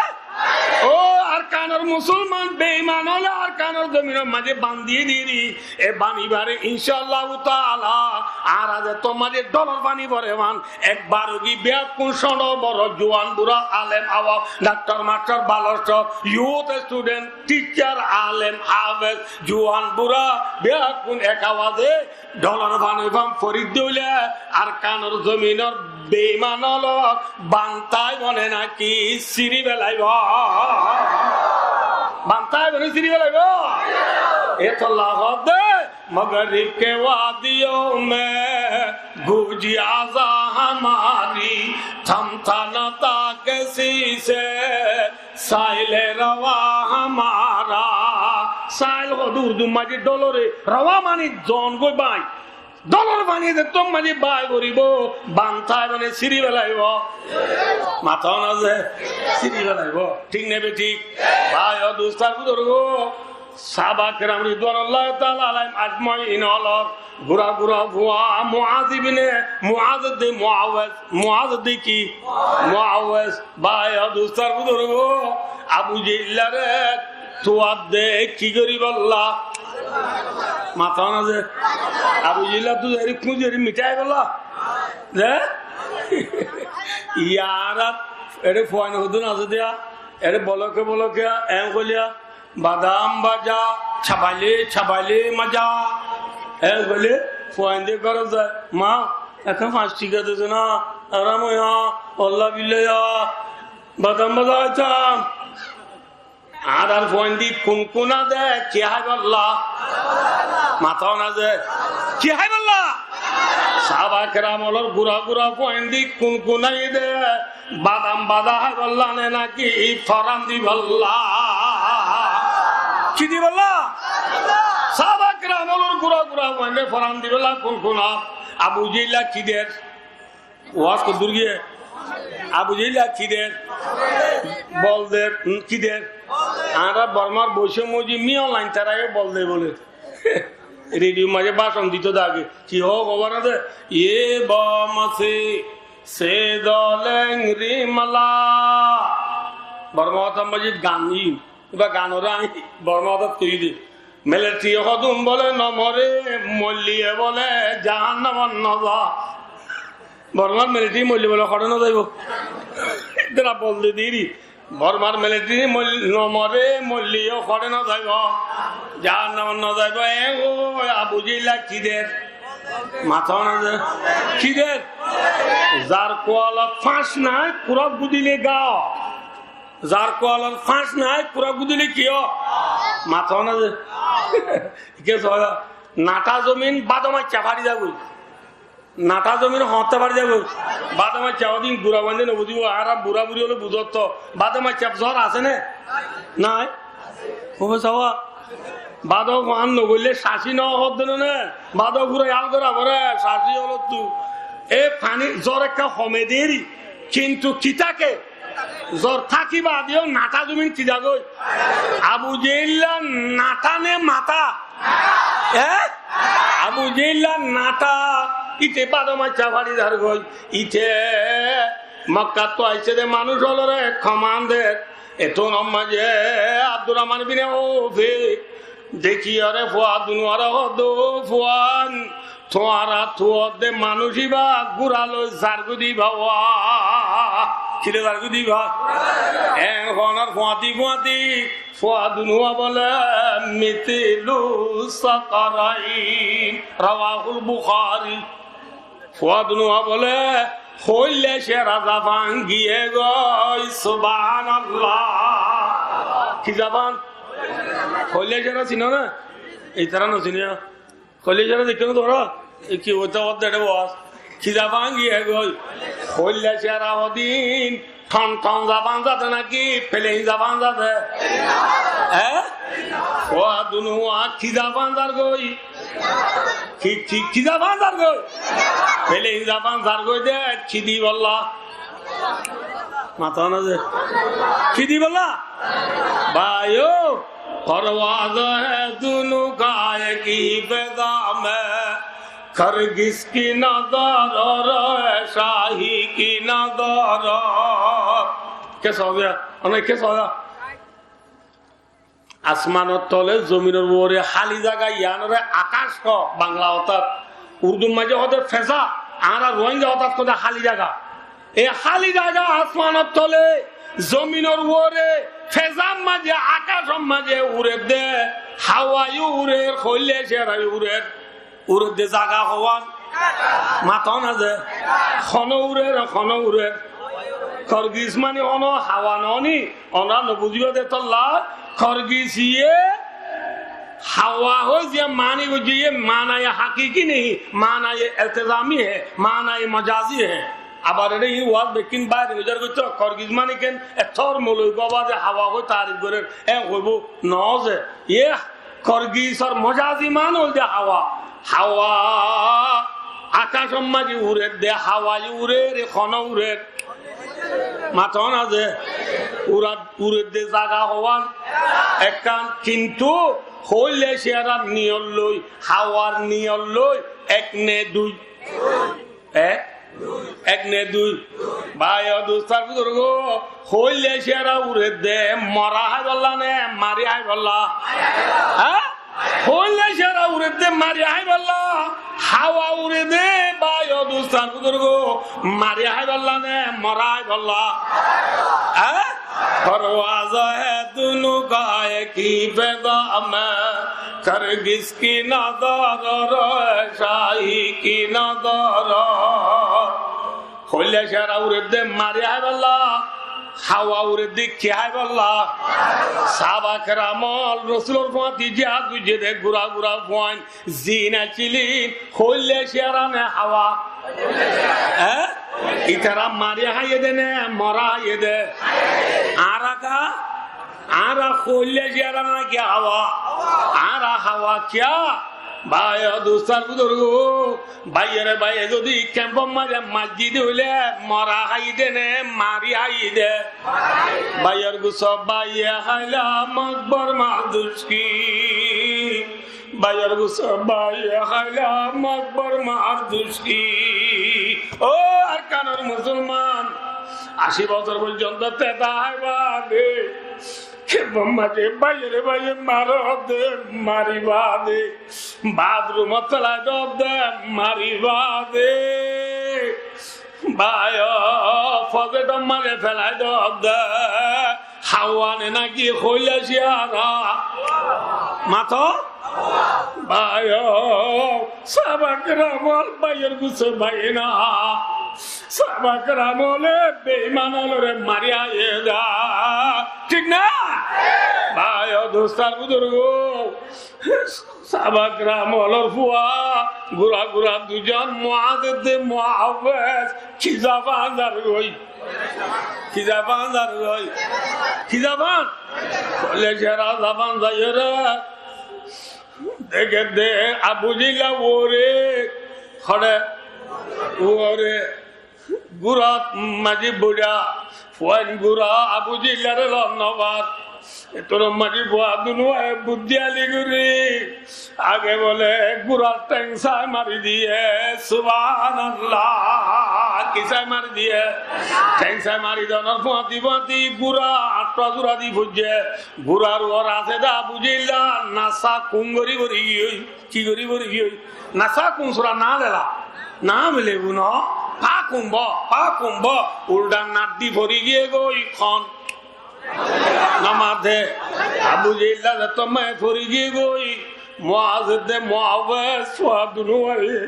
Ó Arkanor musolman, beiman óle Arkanor zominor maze bandi diri, e banibare incaallahu taala añára zettót maze dholor fani fore fan, ekbar ugi beggún cóñço boro, juan bura, alem awam, daktor mastor, balostor, youth student, teacher, alem hafez, juan bura beggún ek awaze dholor fani fan foridde óile Arkanor zominor beiman ólor ban táibo né náki siri felaibo? Ban táibo né siri felaibo? Etolla hoódde, مغرب کے وادیوں میں گونجی اذاں ہماری، تھمتا نہ تھا کسی سے سیل رواں ہمارا۔ Sail hoódde Urdur maze dholore, rawa mani zon goi báñgi. Dholor fani zettót maze báñgi foribo, ban táibo né siri felaibo? Matón asé? Siri felaibo. Thík né bethík? Bái o dustó ar buzurgo, sáhaba keram ridwanullahi taala alaihim ajmain ólor gura gura fua Muaz ibne, Muaz de Muawez, Muaz de ki? Muawez. Bái o dustó ar buzurgo, Abu Jehillare tuar de ki goríbolla? Matón asé? Abu Jehilla tu zeri kuñzi eri mitáibolla. Ze? Yar ar ere fuain hodún asé de, ere boloke boloke en goilla, badam baja, chabale chabale maja. En goille fuain de górot zai, ma, ekkán fañs thika de ze na, aram óiya, olla billa ya, badam baja haitam. Añárar fuain de kunkuna de, ki háibolla? Matón asé? Ki háibolla? Sáhaba keram ólor gura gura fuain de kunkunai de, badam baja háibolla né náki foran dibolla? Ki dibolla? Sáhaba keram ólor gura gura fuain de foran dibolla kunkuna. Abu Jehilla ki der? Waz hoddúr giyé? Abu Jehilla ki der? Bol der. Hm, ki der? Añára Bormar boicé mozi miyo lain tarayo bol de bole. Redio maze bácon dito de age. Ki hoó hobar asé? Ye bamase se doleng rimala. Borma hotá maze gan i, iba ganore añí Borma hotát koi de. Militari hodún bole no more, molliye bole jahannamot no za. Bormar militari molliye bole hore no zaibo. Tara bol de diri. Bormar militari mol-, no more, molliye hore no zaibo. Jahannamot no zaibo. E o Abu Jehilla ki der? Matón asé? Ki der? Zar kualot fañs nai, kura gudile gao. Zar kualor fañs nai, kura gudile ki ó? Matón asé? Ke soya, nathá zomin bado maicca fari zagói. Nathá zomin hoñtte fari zagói. Bado maicca odin gura bande no buzibo, añára bura buri óle buzotto. Bado maicca zor asé né? Nai? Hobe sawa? Bado fuan no goille caci no hodde no ne? Bado fura yal gora fore, caci ólottu. E fani zor ekka home deri, kintu ki take? Zor táki baade yó nathá zomin ki zagói? Abu Jehilla nathá ne matá? E? Abu Jehilla nathá, Íte bádo maicca fari zargói. Íte Mokkáttu aiccé dé manúic ólore komán der. Etún maze Abdurrahman bin Ófe dekíyore fua dunuware hoódde, "Fuain, tuáñra tuwar dé manúic íba gúra loi zargói dé íba wa." Ki loi zargói dé íba? Eén hoónor fuañti fuañti fua dunuwa bóle, "Mitilu sakarain." Rawahul Bukhari. Fua dunuwa bóle, "Hoilla cera zafán giyé goi, Subhanallah." Ki zafán? Hoilla cera sino né? Itará no sine. Hoilla cera dekó né tuáñra? E ki óita hoódde ére bos. Ki zafán giyé goi? Hoilla cera hodin Thon thon zafán zade náki pelein zafán zade? Eé? Fua dunuwa ki zafán zargói? Ki, ki, ki zafán zargói? Pelein zafán zargói dé, ki dibolla? Mató na ze. Ki dibolla? Báiyo, پرواز ہے دونوں کا ایک ہی فضا میں، کرگس کی نظر اور شاہی کی نظر۔ Ke soóya? One ke soóya? Asmanor tole, zominor uore háli zaga, yiánore akac hoó Bangla hotát. Urdur maze hoó de feza, añára Ruáingga hotát hoó de háli zaga. E háli zaga asmanor tole, zominor uore, fezar maze, akacor maze urer de, hawa yó urer, hoilla cera yó urer. Urer de zaga hoón? Mató na ze. Hone urer, hone urer. Korgis mani hono hawa no ni, onora no buzíba de tolla. Korgis ye hawa hoi ze mani goijje, ye manaye hakiki nehi, manaye iltizami hai, manaye majazi hai. Abar ere hí waz bekkín baire ujar goitto, Korgis mani ken ettór moloi baba ze hawa hoi tarif gorer, e hoibo no ze. Ye Korgisor mojazi mani óilde hawa. Hawa akacor maze urer de, hawa yó urer, hone urer. Mató na ze. Urat, urer de zaga hoón ekkán, kintu hoilla cerar niyot loi, hawar niyot loi ek ne dui? E? Ek ne dui? Báiyo, dustó, buzurgó, hoilla cera urer de mora háibolla ne mari háibolla? Há? Hoilla cera urer de mari háibolla? Hawa urer de, báiyo, dustó, buzurgó, mari háibolla ne mora háibolla? Há? پرواز ہے دونوں کا ایک ہی فضا میں، کرگس کی نظر اور شاہی کی نظر۔ Hoilla cera urer de mari háibolla, hawa urer de ki háibolla? Sahaba keram ol Rosulor fuañti jihad goijje de gura gura fuain. Zin accíl, hoilla cera ne hawa? Eé? Itará mari háiye de ne mora háiye de? Añára ka? Añára hoilla cera náki hawa? Añára hawa kiyá? Báiyo, dustó, buzurgó, báiyore báiye zodi kempor maze mari di de óile mora háiye de ne mari háiye de? Báiyor gusso báiye háila makbar maduc ki. Báiyor gusso báiye háila makbar maduc ki. Ó Arkanor musolman, aci bosór foijjonto teta háiba de, kempor maze báiyore báiye mare de, mariba de, bathroomot felai de, mariba de. Báiyo, fozetor maze felai de, hawa ne náki hoilla cera? Mato? Báiyo, sahaba keram ol báiyor gusso báiye na. Sahaba keram ole beiman olore mari háiye de. Thík na? Báiyo, dustó, buzurgó, sahaba keram olor fua gura gura duizon Muaz ibne Muawwez ki zafán zargói? Ki zafán zargói? Ki zafán? Hoilla cera zafán zaiyóre deké de Abu Jehil uore, hone uore, gurat maze boiya, fuain gura Abu Jehilore lon no far. Ettór maze fuwa dunuwaye buddíyali gorí age bole gurar theng sai mari diye. Subhanallah. Ki sai mari diye? Theng sai mari donor fuañti fuañti gura añçá zura di foijje. Gurar uore asé de Abu Jehilla nasa kun gorí fori giyói. Ki gorí fori giyói? Nasa kun sura na lela. Na mile guno. Fa kumbo, fa kumbo. Uldha naddi fori giyé goi hon. Namaz de Abu Jehilla de tomma fori giyé goi. Muaz de Muawes fuwa dunuwaye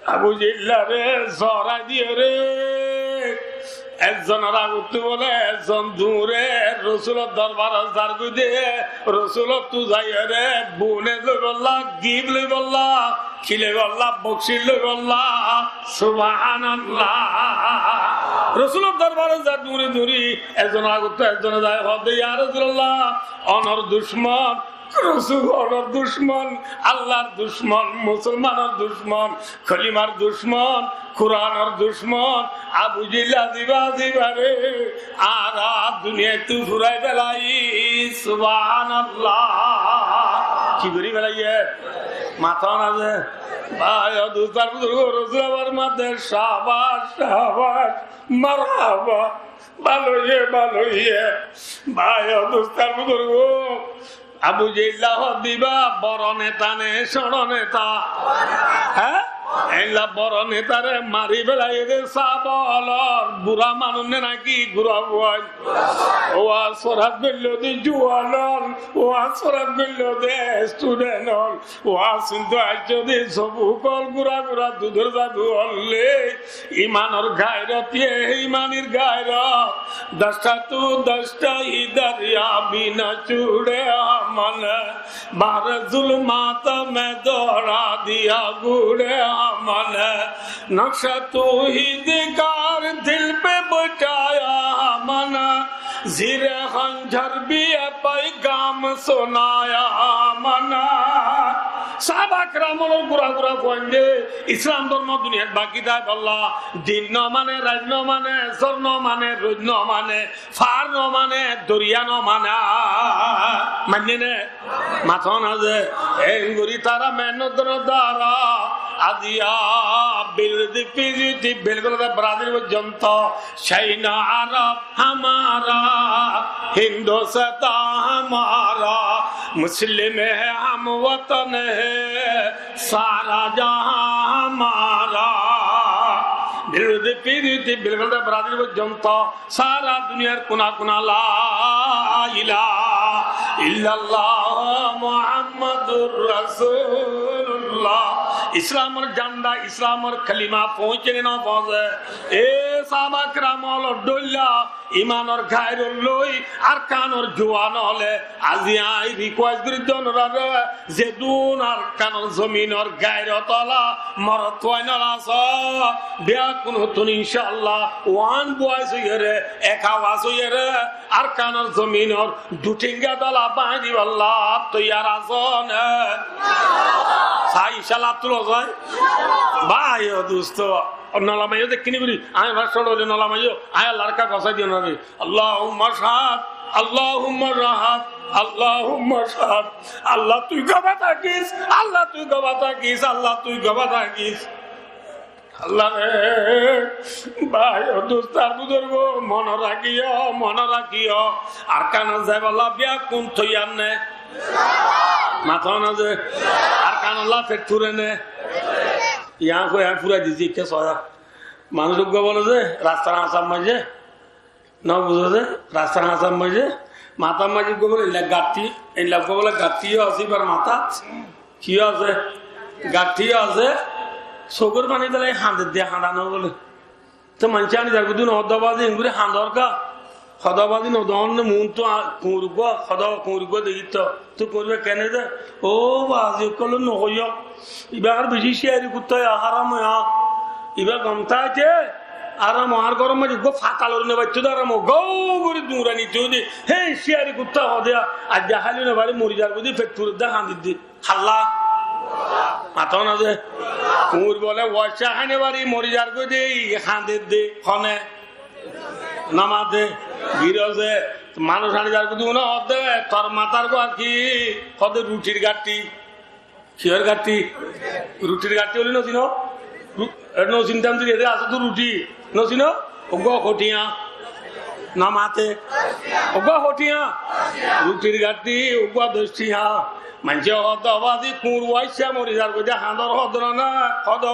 Abu Jehillare zorai diyóre. Ekzonor agottú bole ekzon dure Rosulor dorbarot zargoi de. Rosulottú zaiyóre bune loibolla, gif loibolla, ki loibolla, bokcíc loibolla. Subhanallah. Rosulor dorbarot zar duri duri, ekzonor agottú ekzone zai hoódde, "Ya Rosulallah, onor ducmon, Rosul onor ducmon, Allar ducmon, musolmanor ducmon, kolimar ducmon, Kuranor ducmon, Abu Jehilla ziba zibare añára duniyaittú furai felai." Subhanallah. Ki gorí felaiye? Mató na ze? Bái o dustó ar buzurgó, Rosul abar mató de, "Shabash, shabash, marhaba, bála óiye, bála óiye." Bái o dustó ar buzurgó, Abu Jehilla hoódde íba boro neta né cóñço neta? Há? Eilla boro netare mari felaiye de sáhaba ólor, bura manúic né náki gura fuain? Waz forat goilló de juan ól, waz forat goilló de student ól, waz cúnto aiccé de sobuk ól, gura gura dudor zadu ól. Imanor gairot, ye imanir gairot. دشت تو دشت دریا بھی نہ چھوڑے ہم نے، بحر ظلمات میں دوڑا دیا گوڑے ہم نے۔ نقشہ توحید کا دل پہ بٹھایا ہم نے، زیر خنجر بھی یہ پیغام سنایا ہم نے۔ Sáhaba keram ólor gura gura fuainde Islam dormo duniyait baki táibolla, din no mane, rait no mane, zor no mane, roid no mane, far no mane, doriya no mane. Mainné né? Mató na ze? Engori tara mehénnot dóra dara, aziya bildi fiziti bilgol de Brazil foijjonto, China, Arab, ہمارا ہندوستان ہمارا، مسلم ہے ہم وطن ہے سارا جہاں ہمارا۔ Bilgol de fiziti bilgol de Brazil foijjonto sára duniyar kuna kuna la ilaha illallah Muhammadur Rasulullah. Islamor janda, Islamor kalima foóñse né no foóñse? E sáhaba keram ólor dóilla imanor gairot loi Arkanor juan óle, azi añí request gorí de onoráre, zedún Arkanor zominor gairot ola morot fuain ól asó, beggún ottún incállah one voice óiyore, ek awaz óiyore, Arkanor zominor duthinga dola báñgi dibálla toiyar asó né? Sai incállah tulo zai. Bái o dustó, nolamaiyo de kini gorí, añí onorar cóñço óile nolamaiyo, añí Allar ka gosái diyó na re. Allahumma shahad, Allahumma shahad, Allahumma shahad. Allah tui gobá tákis, Allah tui gobá tákis, Allah tui gobá tákis. Allah re, bái o dustó ar buzurgó, mone rakíyo, mone rakíyo. Arkanot zaibálla beggún toiyar né? Mató na ze? Arkanolla fet fure né? Yián hoi añí furai diyí, ke soya. Manúic uggúa bole ze, rastar hañsar maze, no buzó ze, rastar hañsar maze, matár maze uggúa bole eilla gaththi, eilla uggúa bole gaththi yó asé íbar matát. Ki yó asé? Gaththi yó asé. Sukór faní dóle hañder de, hañda no bole. Te maincé aní zar gudún hoddá bazi engori hañdor ka? Hoddá bazi no dónne, muúntu kuñur uggúa, hoddá kuñur uggúa dekíto. Tui kuñur uggúa kene de? Ó bazi ókkol, no hoiyó. Ibá ar beci ciyari kuttá ya, háram ya. Ibá gom táite, háram, ar gór maze uggúa fatal ore no baitto de, háram, gau gorí duñrani to de. Hé ciyari kuttá hoó de, aijja háli no fare, mori zar goi de, fet fure de, hañdir de. Halla. Mató na ze? Kuñur bole, wacca háine bari mori zar goi de, hañdir de. Hone? Namaz de, giroze, Manúic aní zar gudí uno hoódde, tor matár gua ki? Hoódde ruthir gaththi. Kiyór gaththi? Ruthir gaththi buli no sino? Ru-, e no sintam de, ede asé to ruthi. No sino? Uggúa hotiya. No mate. Uggúa hotiya. Ruthir gaththi, uggúa doc tiya. Maincé hoódde, obazi kuñr uaicca mori zar goi de, hañdor hoódde no na, hoódde.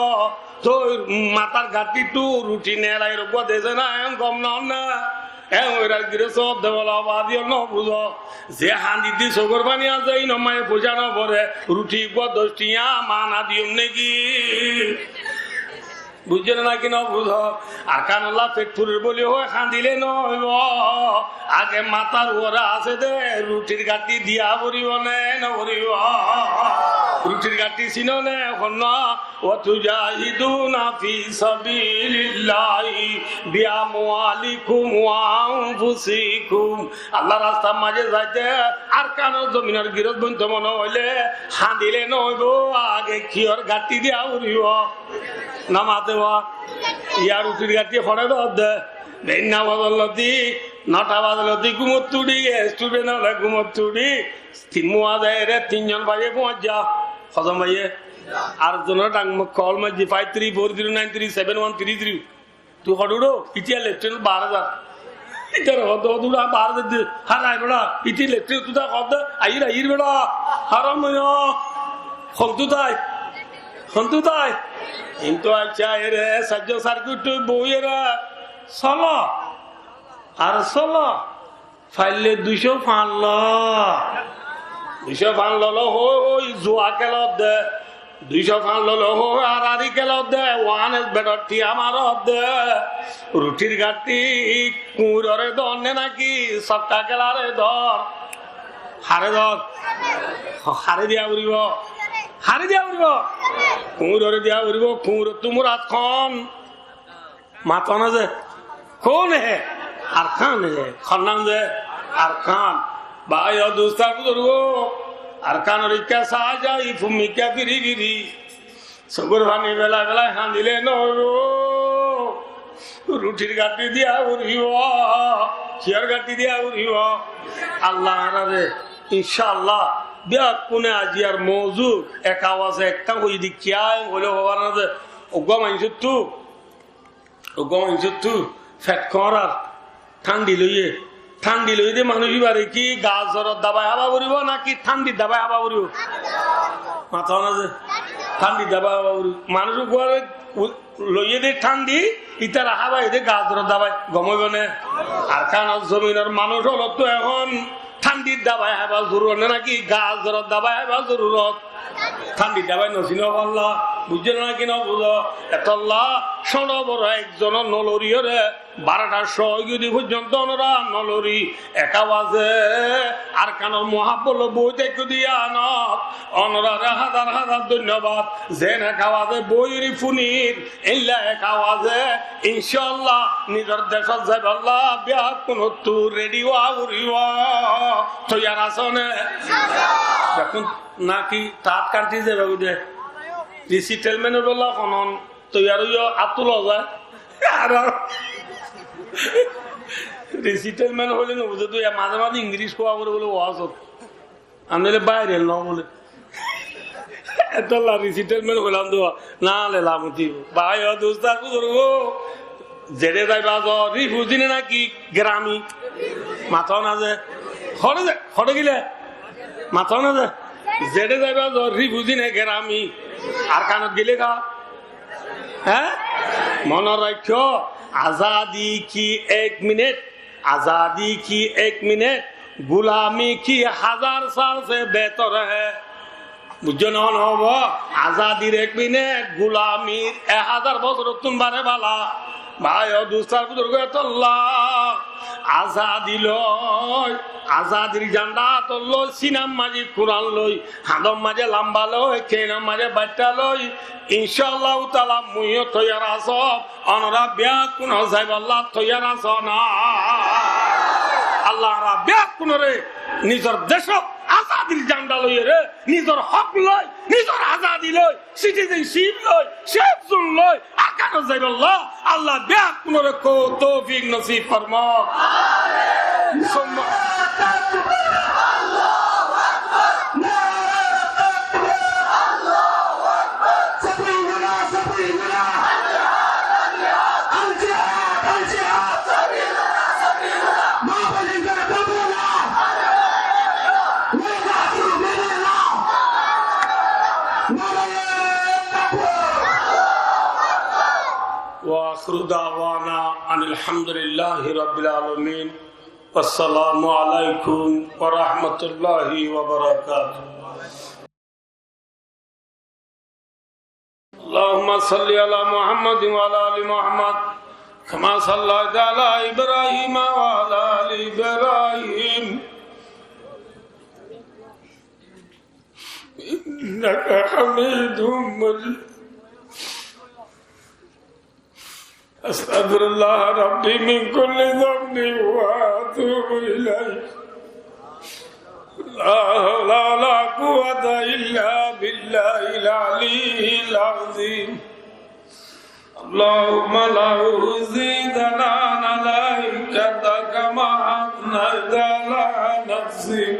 Toi matár gaththittu ruthi neelai uggúa dese na, en gom no na. En oirar girós hoódde bole, obazi no buzó. Ze hañdidde sogór faní asé, inor maze foicá no fore, ruthi uggúa doc tiya, mana diyum niki? Buijjó né náki no buzó? Arkanolla fet furir buli hoi hañdile no óibo. Age matár uore asé de ruthir gaththi diya foribo né no foribo? Ruthir gaththi sino né? Hon na. وتجاهدون في سبيل الله بأموالكم وأنفسكم. Allar rastar maze zaite Arkanor zominor girós bonto mone óile hañdile no óibo, age kiyór gaththi diya foribo? No mate ba? Yar ruthir gaththi fore de hoódde. Beinna bazar loti, nota bazar loti gúmot uthi, student ókkole gúmot uthi, tin muwa zaiyóre tin zon báiye fuañijja. Hozon báiye? Ar zonor dhang mok kol maijje five three four zero nine three seven one three three. Tui hoçé uçó? Ítara lecture bar házar. Ítara hoto hoto uçá bar házar de. Hárai beça. Ítara lecture tui tá hoto. Aiyír, aiyír beça. Háram óiyo. Hontú tái? Hontú tái? Kintu accá, ere saijjó sarkit boiyóre solo. Ar solo. Faille duicó fañs lo. Duicó fañs lolo hoi hoi zuwa kelodde. Duicó fañs lolo hoi arari kelodde. Wanes bedor tiya marodde. Ruthir gaththi kuñrore dor né náki sokka kelare dor? Hare dor? Hare diya foribo? Hare diya foribo? Kuñrore diya foribo. Kuñrottu murad hon? Mato na ze? Koun he? Arkan he. Honnan ze? Arkan. Bái o dustó buzurgo, Arkanor ikká saá zai, fummi ikká firi firi. Sogór faní belai belai hañdile no óibo. Ruthir gaththi diya foribo. Kiyór gaththi diya foribo? Allah añárare, incá Allah, beggúne aziyar mouzu ek awaze ekkán hoiyé de kiyá hoile hoibar na ze, uggúa maincóttu Uggúa maincóttu fet kóñrar, thándi loiyé, thándi loiyé de manúic íbare ki gazoror dabai hába foribo náki thándi dabai hába foribo? Mato na ze? Thándi dabai hába foribo. Manúic uggúare u-, loiyé de thándi, ítara hábaiyé de gazoror dabai, gom óibo né? Arkanor zominor manúic ókkolottu ehón thándi dabai hába zorurot né náki gazoror dabai hába zorurot? Thándi dabai no sino falla, buijjó né náki no buzó? Etolla cóñço boro ekzone no loriyóre, barotar cómot óigiye de foijjonto onora no lori, ek awaze Arkanor muhábbot loi boi táikko de yíanot, onorare házar házar dóinnobad. Zeén ek awaze boiyóre funir, éilla ek awaze incá Allah nizor decót zaibálla beggúnottu redi ówa foribo. Toiyar asó né? Beggún náki taáñr kántri zaiba goi de? Resettlement óibolla honón toiyar óiyo? Át tulo za. Ar resettlement hoile no buzó de, maze maze Ingilic hoó bole bole wazot. Ar noile bairel no bole. Etolla resettlement hoilam de, na le lamoti. Bái o dustó buzurgo, zeçé zaiba zo, rifuzi né náki gerami? Mato na ze? Hoçé ze-, hoçé gile? Mato na ze? Zeçé zaiba zo, rifuzi né gerami? Arkanot gile ka? Há? Mone raikkó, azadi ki ek minit, azadi ki ek minit, gulami ki házar sal se behtor hai. Buijjó né? Hon hobo? Azadir ek minit, gulamir ek házar bosórottún baré bála. Bái o dustó buzurgo, etolla azadi loi, azadir zanda átot loi, sinar maze Kuran loi, hañdor maze lamba loi, keinor maze baiththá loi, incá Allahu taala muiyó toiyar asó. Onora beggúne zaibálla toiyar asó né? Allah añára beggúnore nizor decót azadir zanda loiyóre, nizor hók loi, nizor azadi loi, citizenship loi, safe zone loi, Arkanot zaibálla Allah beggúnore toufik nosib formouk. ثم الله أكبر. الله أكبر. نعرة التكبير. الله أكبر. سبيلنا، سبيلنا. الجهاد، الجهاد. الجهاد، الجهاد. سبيلنا، سبيلنا. ما بلغنا قبلنا. ولا تحكم بنا. نعرة التكبير. وآخر دعوانا أن الحمد لله رب العالمين. والسلام عليكم ورحمة الله وبركاته. اللهم صل على محمد وعلى آل محمد كما صليت على إبراهيم وعلى آل إبراهيم إنك حميد مجيد. أستغفر الله ربي من كل ذنب وأتوب إليه. لا حول ولا قوة إلا بالله العلي العظيم. اللهم لا أحصي ثناء عليك أنت كما أثنيت على نفسك.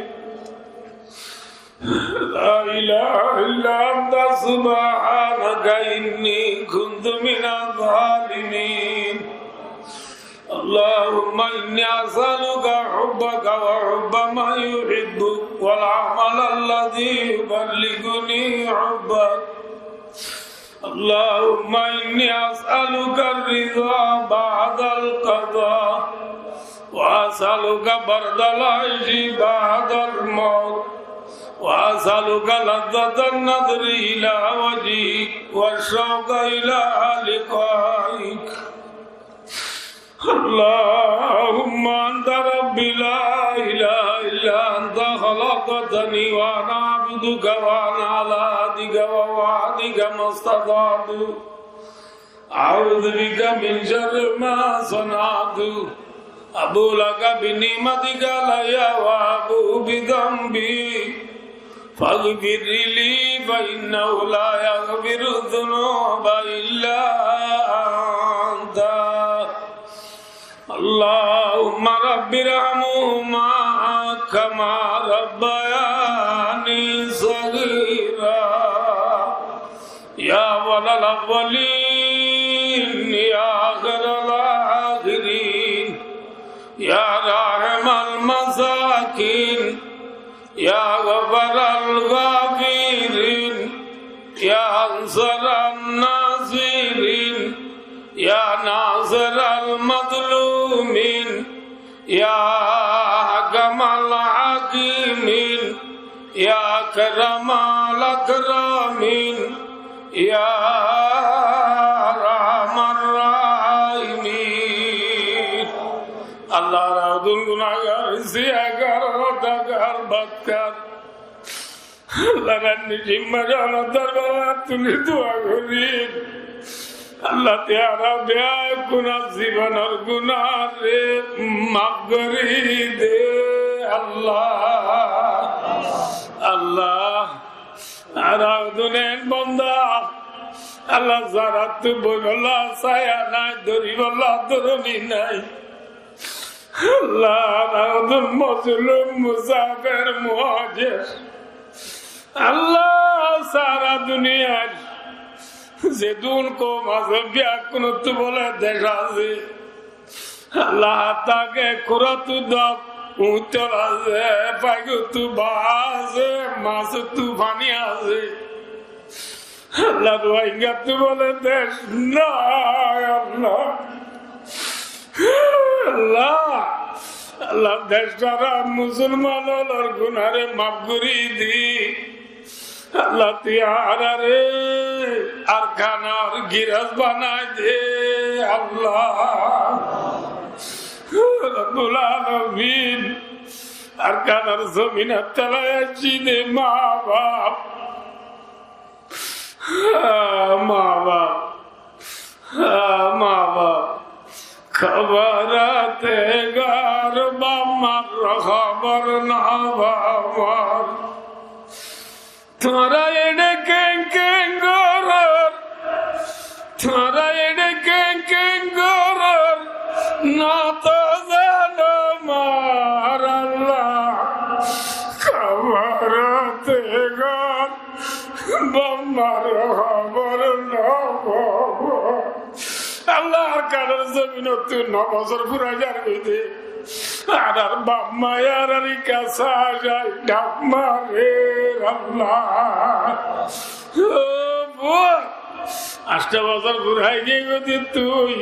لا إله إلا أنت سبحانك إني كنت من الظالمين. اللهم إني أسألك حبك وحب من يحبك والعمل الذي يبلغني حبك. اللهم إني أسألك الرضا بعد القضاء، وأسألك برد العيش بعد الموت، وأسألك لذة النظر إلى وجهك والشوق إلى لقائك. اللهم أنت ربي لا إله إلا أنت خلقتني وأنا عبدك وأنا على عهدك ووعدك ما استطعت. أعوذ بك من شر ما صنعت. أبوء لك بنعمتك علي وأبوء بذنبي. فاغفر لي فإنه لا يغفر الذنوب إلا أنت. اللهم رب ارحمهما كما ربياني صغيرا. يا أول الأولين، يا آخر الآخرين، يا راحم المساكين، يا غفار الغافرين، يا أنصر الناصرين، يا ناصر المظلومين، يا أحكم الحاكمين، يا أكرم الأكرمين، يا أرحم الراحمين. Allah, añára gunágar, siyagar, rodagar, badkar. Allah, añára nizor mazé añárar dorbarot tuli dua gorí. Allah, tui añárar beggúnor zibonor gunáre maf gorí de. Allah, Allah, añára duniyar banda, Allah, zaráttu boibolla saya nai, dóribolla dóroni nai. Allah, añára hodún mozlum, musáfer, muhájer. Allah, sára duniyar zedún koum asé, beggúnottu bóle dec asé. Allah, háte kúrattú dok, uñíttu asé, faigottú bá asé, masottu faní asé. Allah, Ruáingattú bóle dec nái, Allah. Allah, Allah, dec sára musolman ólor gunáre maf gorí di. Allah, tui añáráre Arkanor girós banai de, Allah. Rabbul Alamin, Arkanor zominor tolai aiccí de ma baf. Ah, ma baf, ah, ma baf, kobor ot gor baf mar, kobor no baf mar. Tuáñra ede keén keén goror, tuáñra ede keén keén goror, no to zano ma. Kanor zobinottú no bosór furai zargói de. Añárar baf maye añárare kiyá saá zai, dhak marer Allah. Ó fut, añctho bosór furai giyói de tui.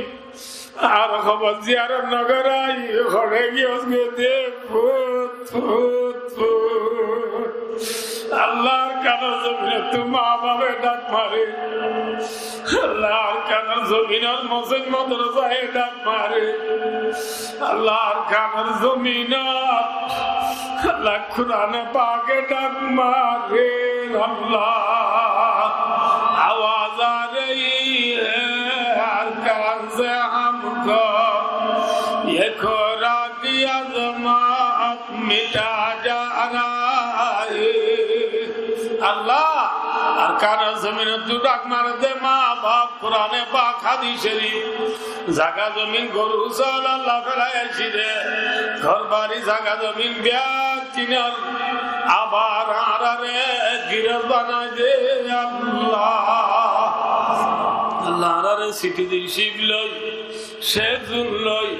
Ar hóbor ziyarot no gorai, hoçé giyós goi de fut, fut, fut. Allar Arkanor zobinottú maa bafe dhak mare. Allar Arkanor zobinor mosjid modrosaye dhak mare. Allar Arkanor zominot, Allah, Kurane pake dhak mare. Allah, آواز آ رہی ہے ارکان سے ہم کو، یہ کھورا کی عظمت مٹا جا رہا ہے۔ Allah, Arkanor zobinottú dhak mare de maa baf, Kurane pak, hádis corif, zaga zomin, goru ságol Allah felai aiccí de, gór bari, zaga zomin, beggúnor abar añárare girós banai de Allah. Allah, añárare citizenship loi, citizen loi,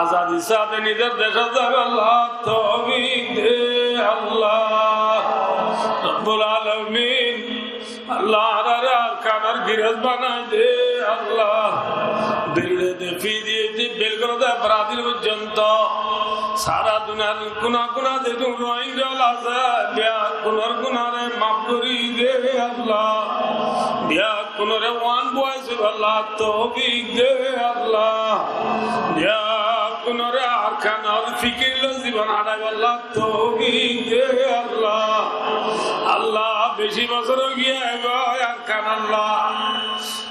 azadi saté nizor decót zaibar Allah toufik de Allah. Rabbul Alamin, Allah, añárare Arkanor girós banai de Allah. Dillí de, Fiji de, Belgrade de, Brazil foijjonto sára duniyar kuna kuna zedún Rohingya asé, beggúnor gunare maf gorí de Allah. Beggúnore one voice olla toufik de Allah. Beggúnore Arkanor fikir loi zibon hátaiballa toufik de Allah. Allah, beci bosór ói giyé goi Arkan Allah.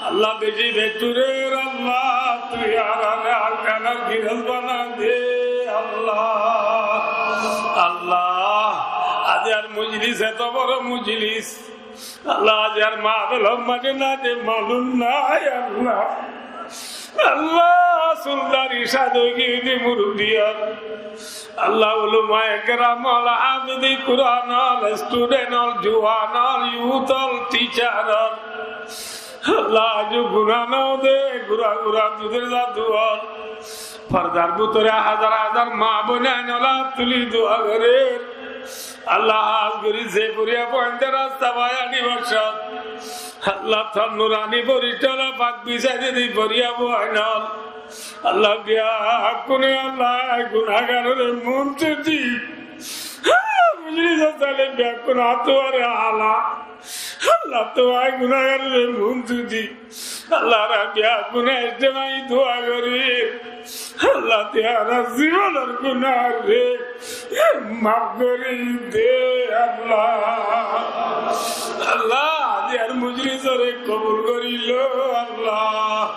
Allah, beci beturer Allah, tui añárare Arkanor girós banai de Allah. Allah, aijjar mojlis, eto boro mojlis, Allah, aijjar mahfilor maze nai de malum nai Allah. Allah, sul dari sáda ói giyé de murubbiyan. Allah, ulamaye keram ol, háfeze Kuran ol, student ol, juwan ol, youth ol, teacher ol. Allah, aijjó guná no de, gura gura dudor zadu ol. Fordar bútore házar házar maa boinain ol át tuli dua gorer. Allah, hás gorí ze foriya fuainde rasta fai aníbar cót, Allah, tor nurani foristalle pak bisai de de foriya fuain ol. Allah, beggúne Allah, gunagarore muúntu di. Mojlisot aile beggún át tuáñre hala. Allah, tuáñre gunagarore muúntu di. Allah, añára beggúne ijtemai dua gorí. Allah, tui añárar zibonor gunare maf gorí de Allah. Allah, aijjar mojlisore kobul gorí lo Allah.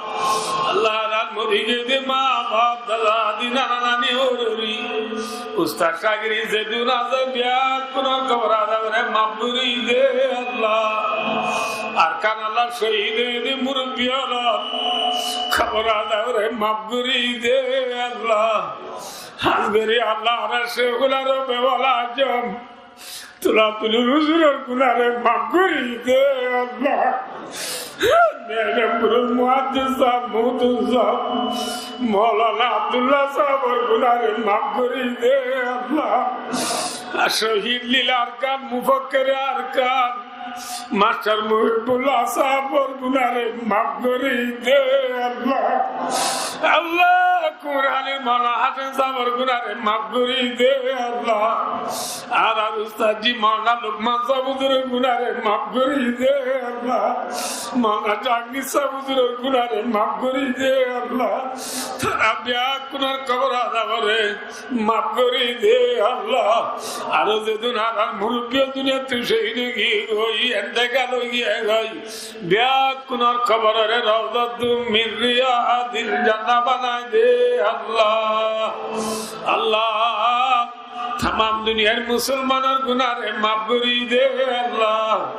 Allah, añárar mori giyé de maa baf, dada dadi, nana nani, hóor hóori, ustad cágir zedún asé, beggúnor kobor azabore maf gorí de Allah. Arkan Allah, cóhid óiye de murubbi ólor kobor azabore maf gorí de Allah. Hás gorí Allah, añárar Cékul Arab Bebal Azom Tulatuli huzuror gunare maf gorí de Allah. Mehremburor muhaddis sáb, muhtarom sáb, Moulana Abdullah sábor gunare maf gorí de Allah. Ar cóhid Lil Arkan, mufakkere Arkan, mastor Muhibbullah sábor gunare maf gorí de Allah. Allah, Kumarhalir Moulana Hacem sábor gunare maf gorí de Allah. Añárar ustad ji Moulana Lukman sáb huzuror gunare maf gorí de Allah. Moulana Jahangir sáb huzuror gunare maf gorí de Allah. Tará beggúnor kobor azabore maf gorí de Allah. Aró zedún añárar murubbi ól duniyattú cóhid ói giyé goi, entekal ói giyé goi, beggúnor koborore Rawdatun min Riyadil Jannah banai de Allah. Allah, tamam duniyar musolmanor gunare maf gorí de Allah.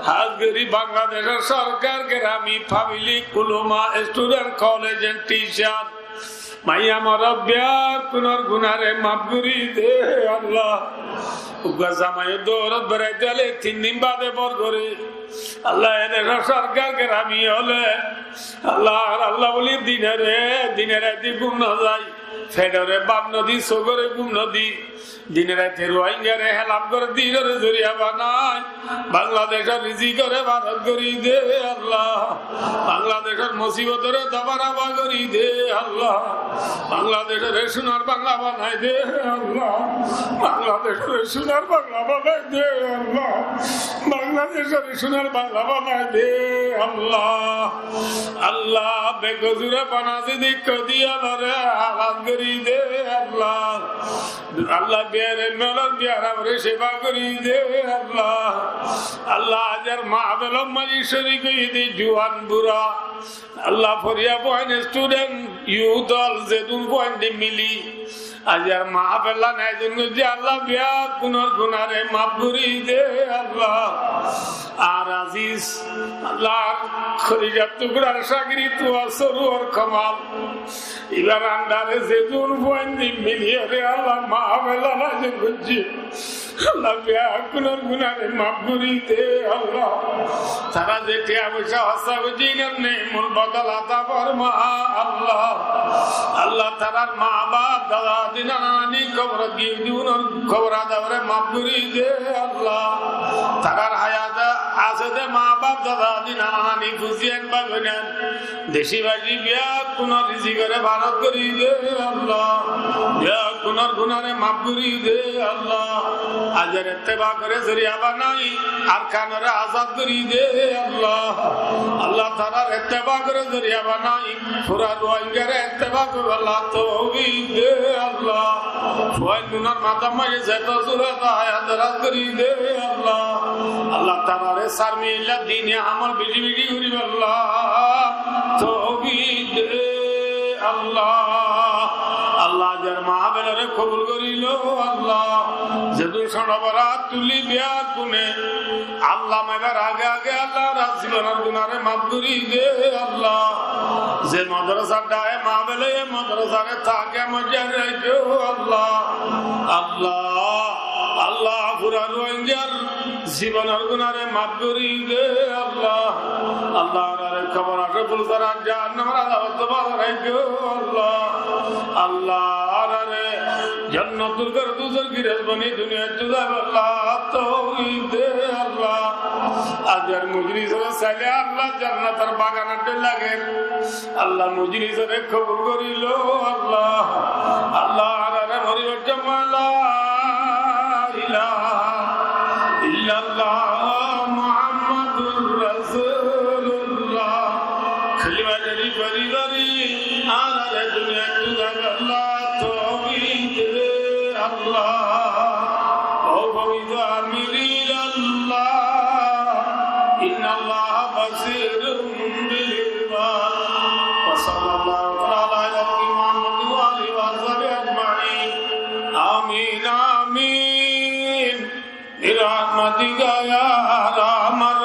Hás gorí Bangladecor sorkar, gerami public, ulama, student, college and teacher, maiya morot beggúnor gunare maf gorí de Allah. Uggwá zamaiye dourot beraite aile tin din bade bor goré. Allah, e decor sorkar gerami óile, Allah, ar Allah buli dinore, dine raite gúm no zai, fedore bát no di, sogore gúm no di, dine raite Ruáingare helaf gore dinore zoriya banai, Bangladecor rizikore barot gori de, Allah. Bangladecor musibotore dabaraba gori de, Allah. Bangladecore sunar Bangla banai de, Allah. Bangladecore sunar Bangla banai de, Allah. Bangladecore sunar Bangla banai de, Allah. Allah, bekosure Benazir Bhutto diyanore azad gori de, Allah. Allah, biyaram olor biyaramore cifa gori de, Allah. Allah, aijjar mahfilor maze corik óiye de juwan bura, Allah, foriya fuain, student, youth ol, zedún fuainde mili aijjar mahfillan ayojon goijje, Allah, beggúnor gunare maf gori de, Allah. Ar aziz, Allah, ar kolijar tukrar cagird Wassol Kamal, ibar andare zedún fuainde miliyore, Allah, mahfillan ayojon goijje, Allah, beggúnor gunare maf gori de, Allah. Tara ze tiya foisa hóros goijje, iín or nemul bodol ata forma, Allah. Allah, tarar ma baf, dada didi, nana nani, kobor giyé de, unor kobor azabore maf gori de, Allah. Tarar hayat asé de ma baf, dada didi, nana nani, fuain bái boin, deci baci beggúnor rizikore barot gori de, Allah. Beggúnor gunare maf gori de, Allah. Aijjar ettefakore zoriya banai Arkanore azad gori de, Allah. Allah, tarar ettefakore zoriya banai fura Ruáingare ettefak óibar toufik de, Allah. Fuain gunor matár maze zeto zurot hayat daraz gori de, Allah. Allah, tarare sarmilla dini amol beci beci goribar toufik de, Allah. Allah, aijjar mahfilore kobul gori lo, Allah. Zedún cóñço bora tuli beggúne, Allah, maibar age age, Allah, ar zibonor gunare maf gori de, Allah. Ze madrasar daye mahfil óiye, e madrasare ta kiyamot zain raikó, Allah. Allah, Allah, fura Ruáingar zibonor gunare maf gori de, Allah. Allah, añrare kobor azob, fulisar azob, jahannamor azobottú bazai raikó, Allah. Allah, añrare jonnotul firdosor girós boni duniyaittú zaibar toufik de, Allah. Aijjar mojlisore sailé, Allah, jonnotor baganor dóilla lager. Allah, mojlisore kobul gori lo, Allah. Allah, añrare moribar somot la ilaha illallah Muhammadur Rasulullah kalima shorif fori fori añrare duniyaittú zaibar toufik de, Allah. Ó fobitro amir ilallah, innallaha basirun bil ibad. Wa sallallahu taala ala sayyidina Muhammadin wa alihi wa sahbihi ajmain. Amin, amin. Bi rahmatika ya arhamar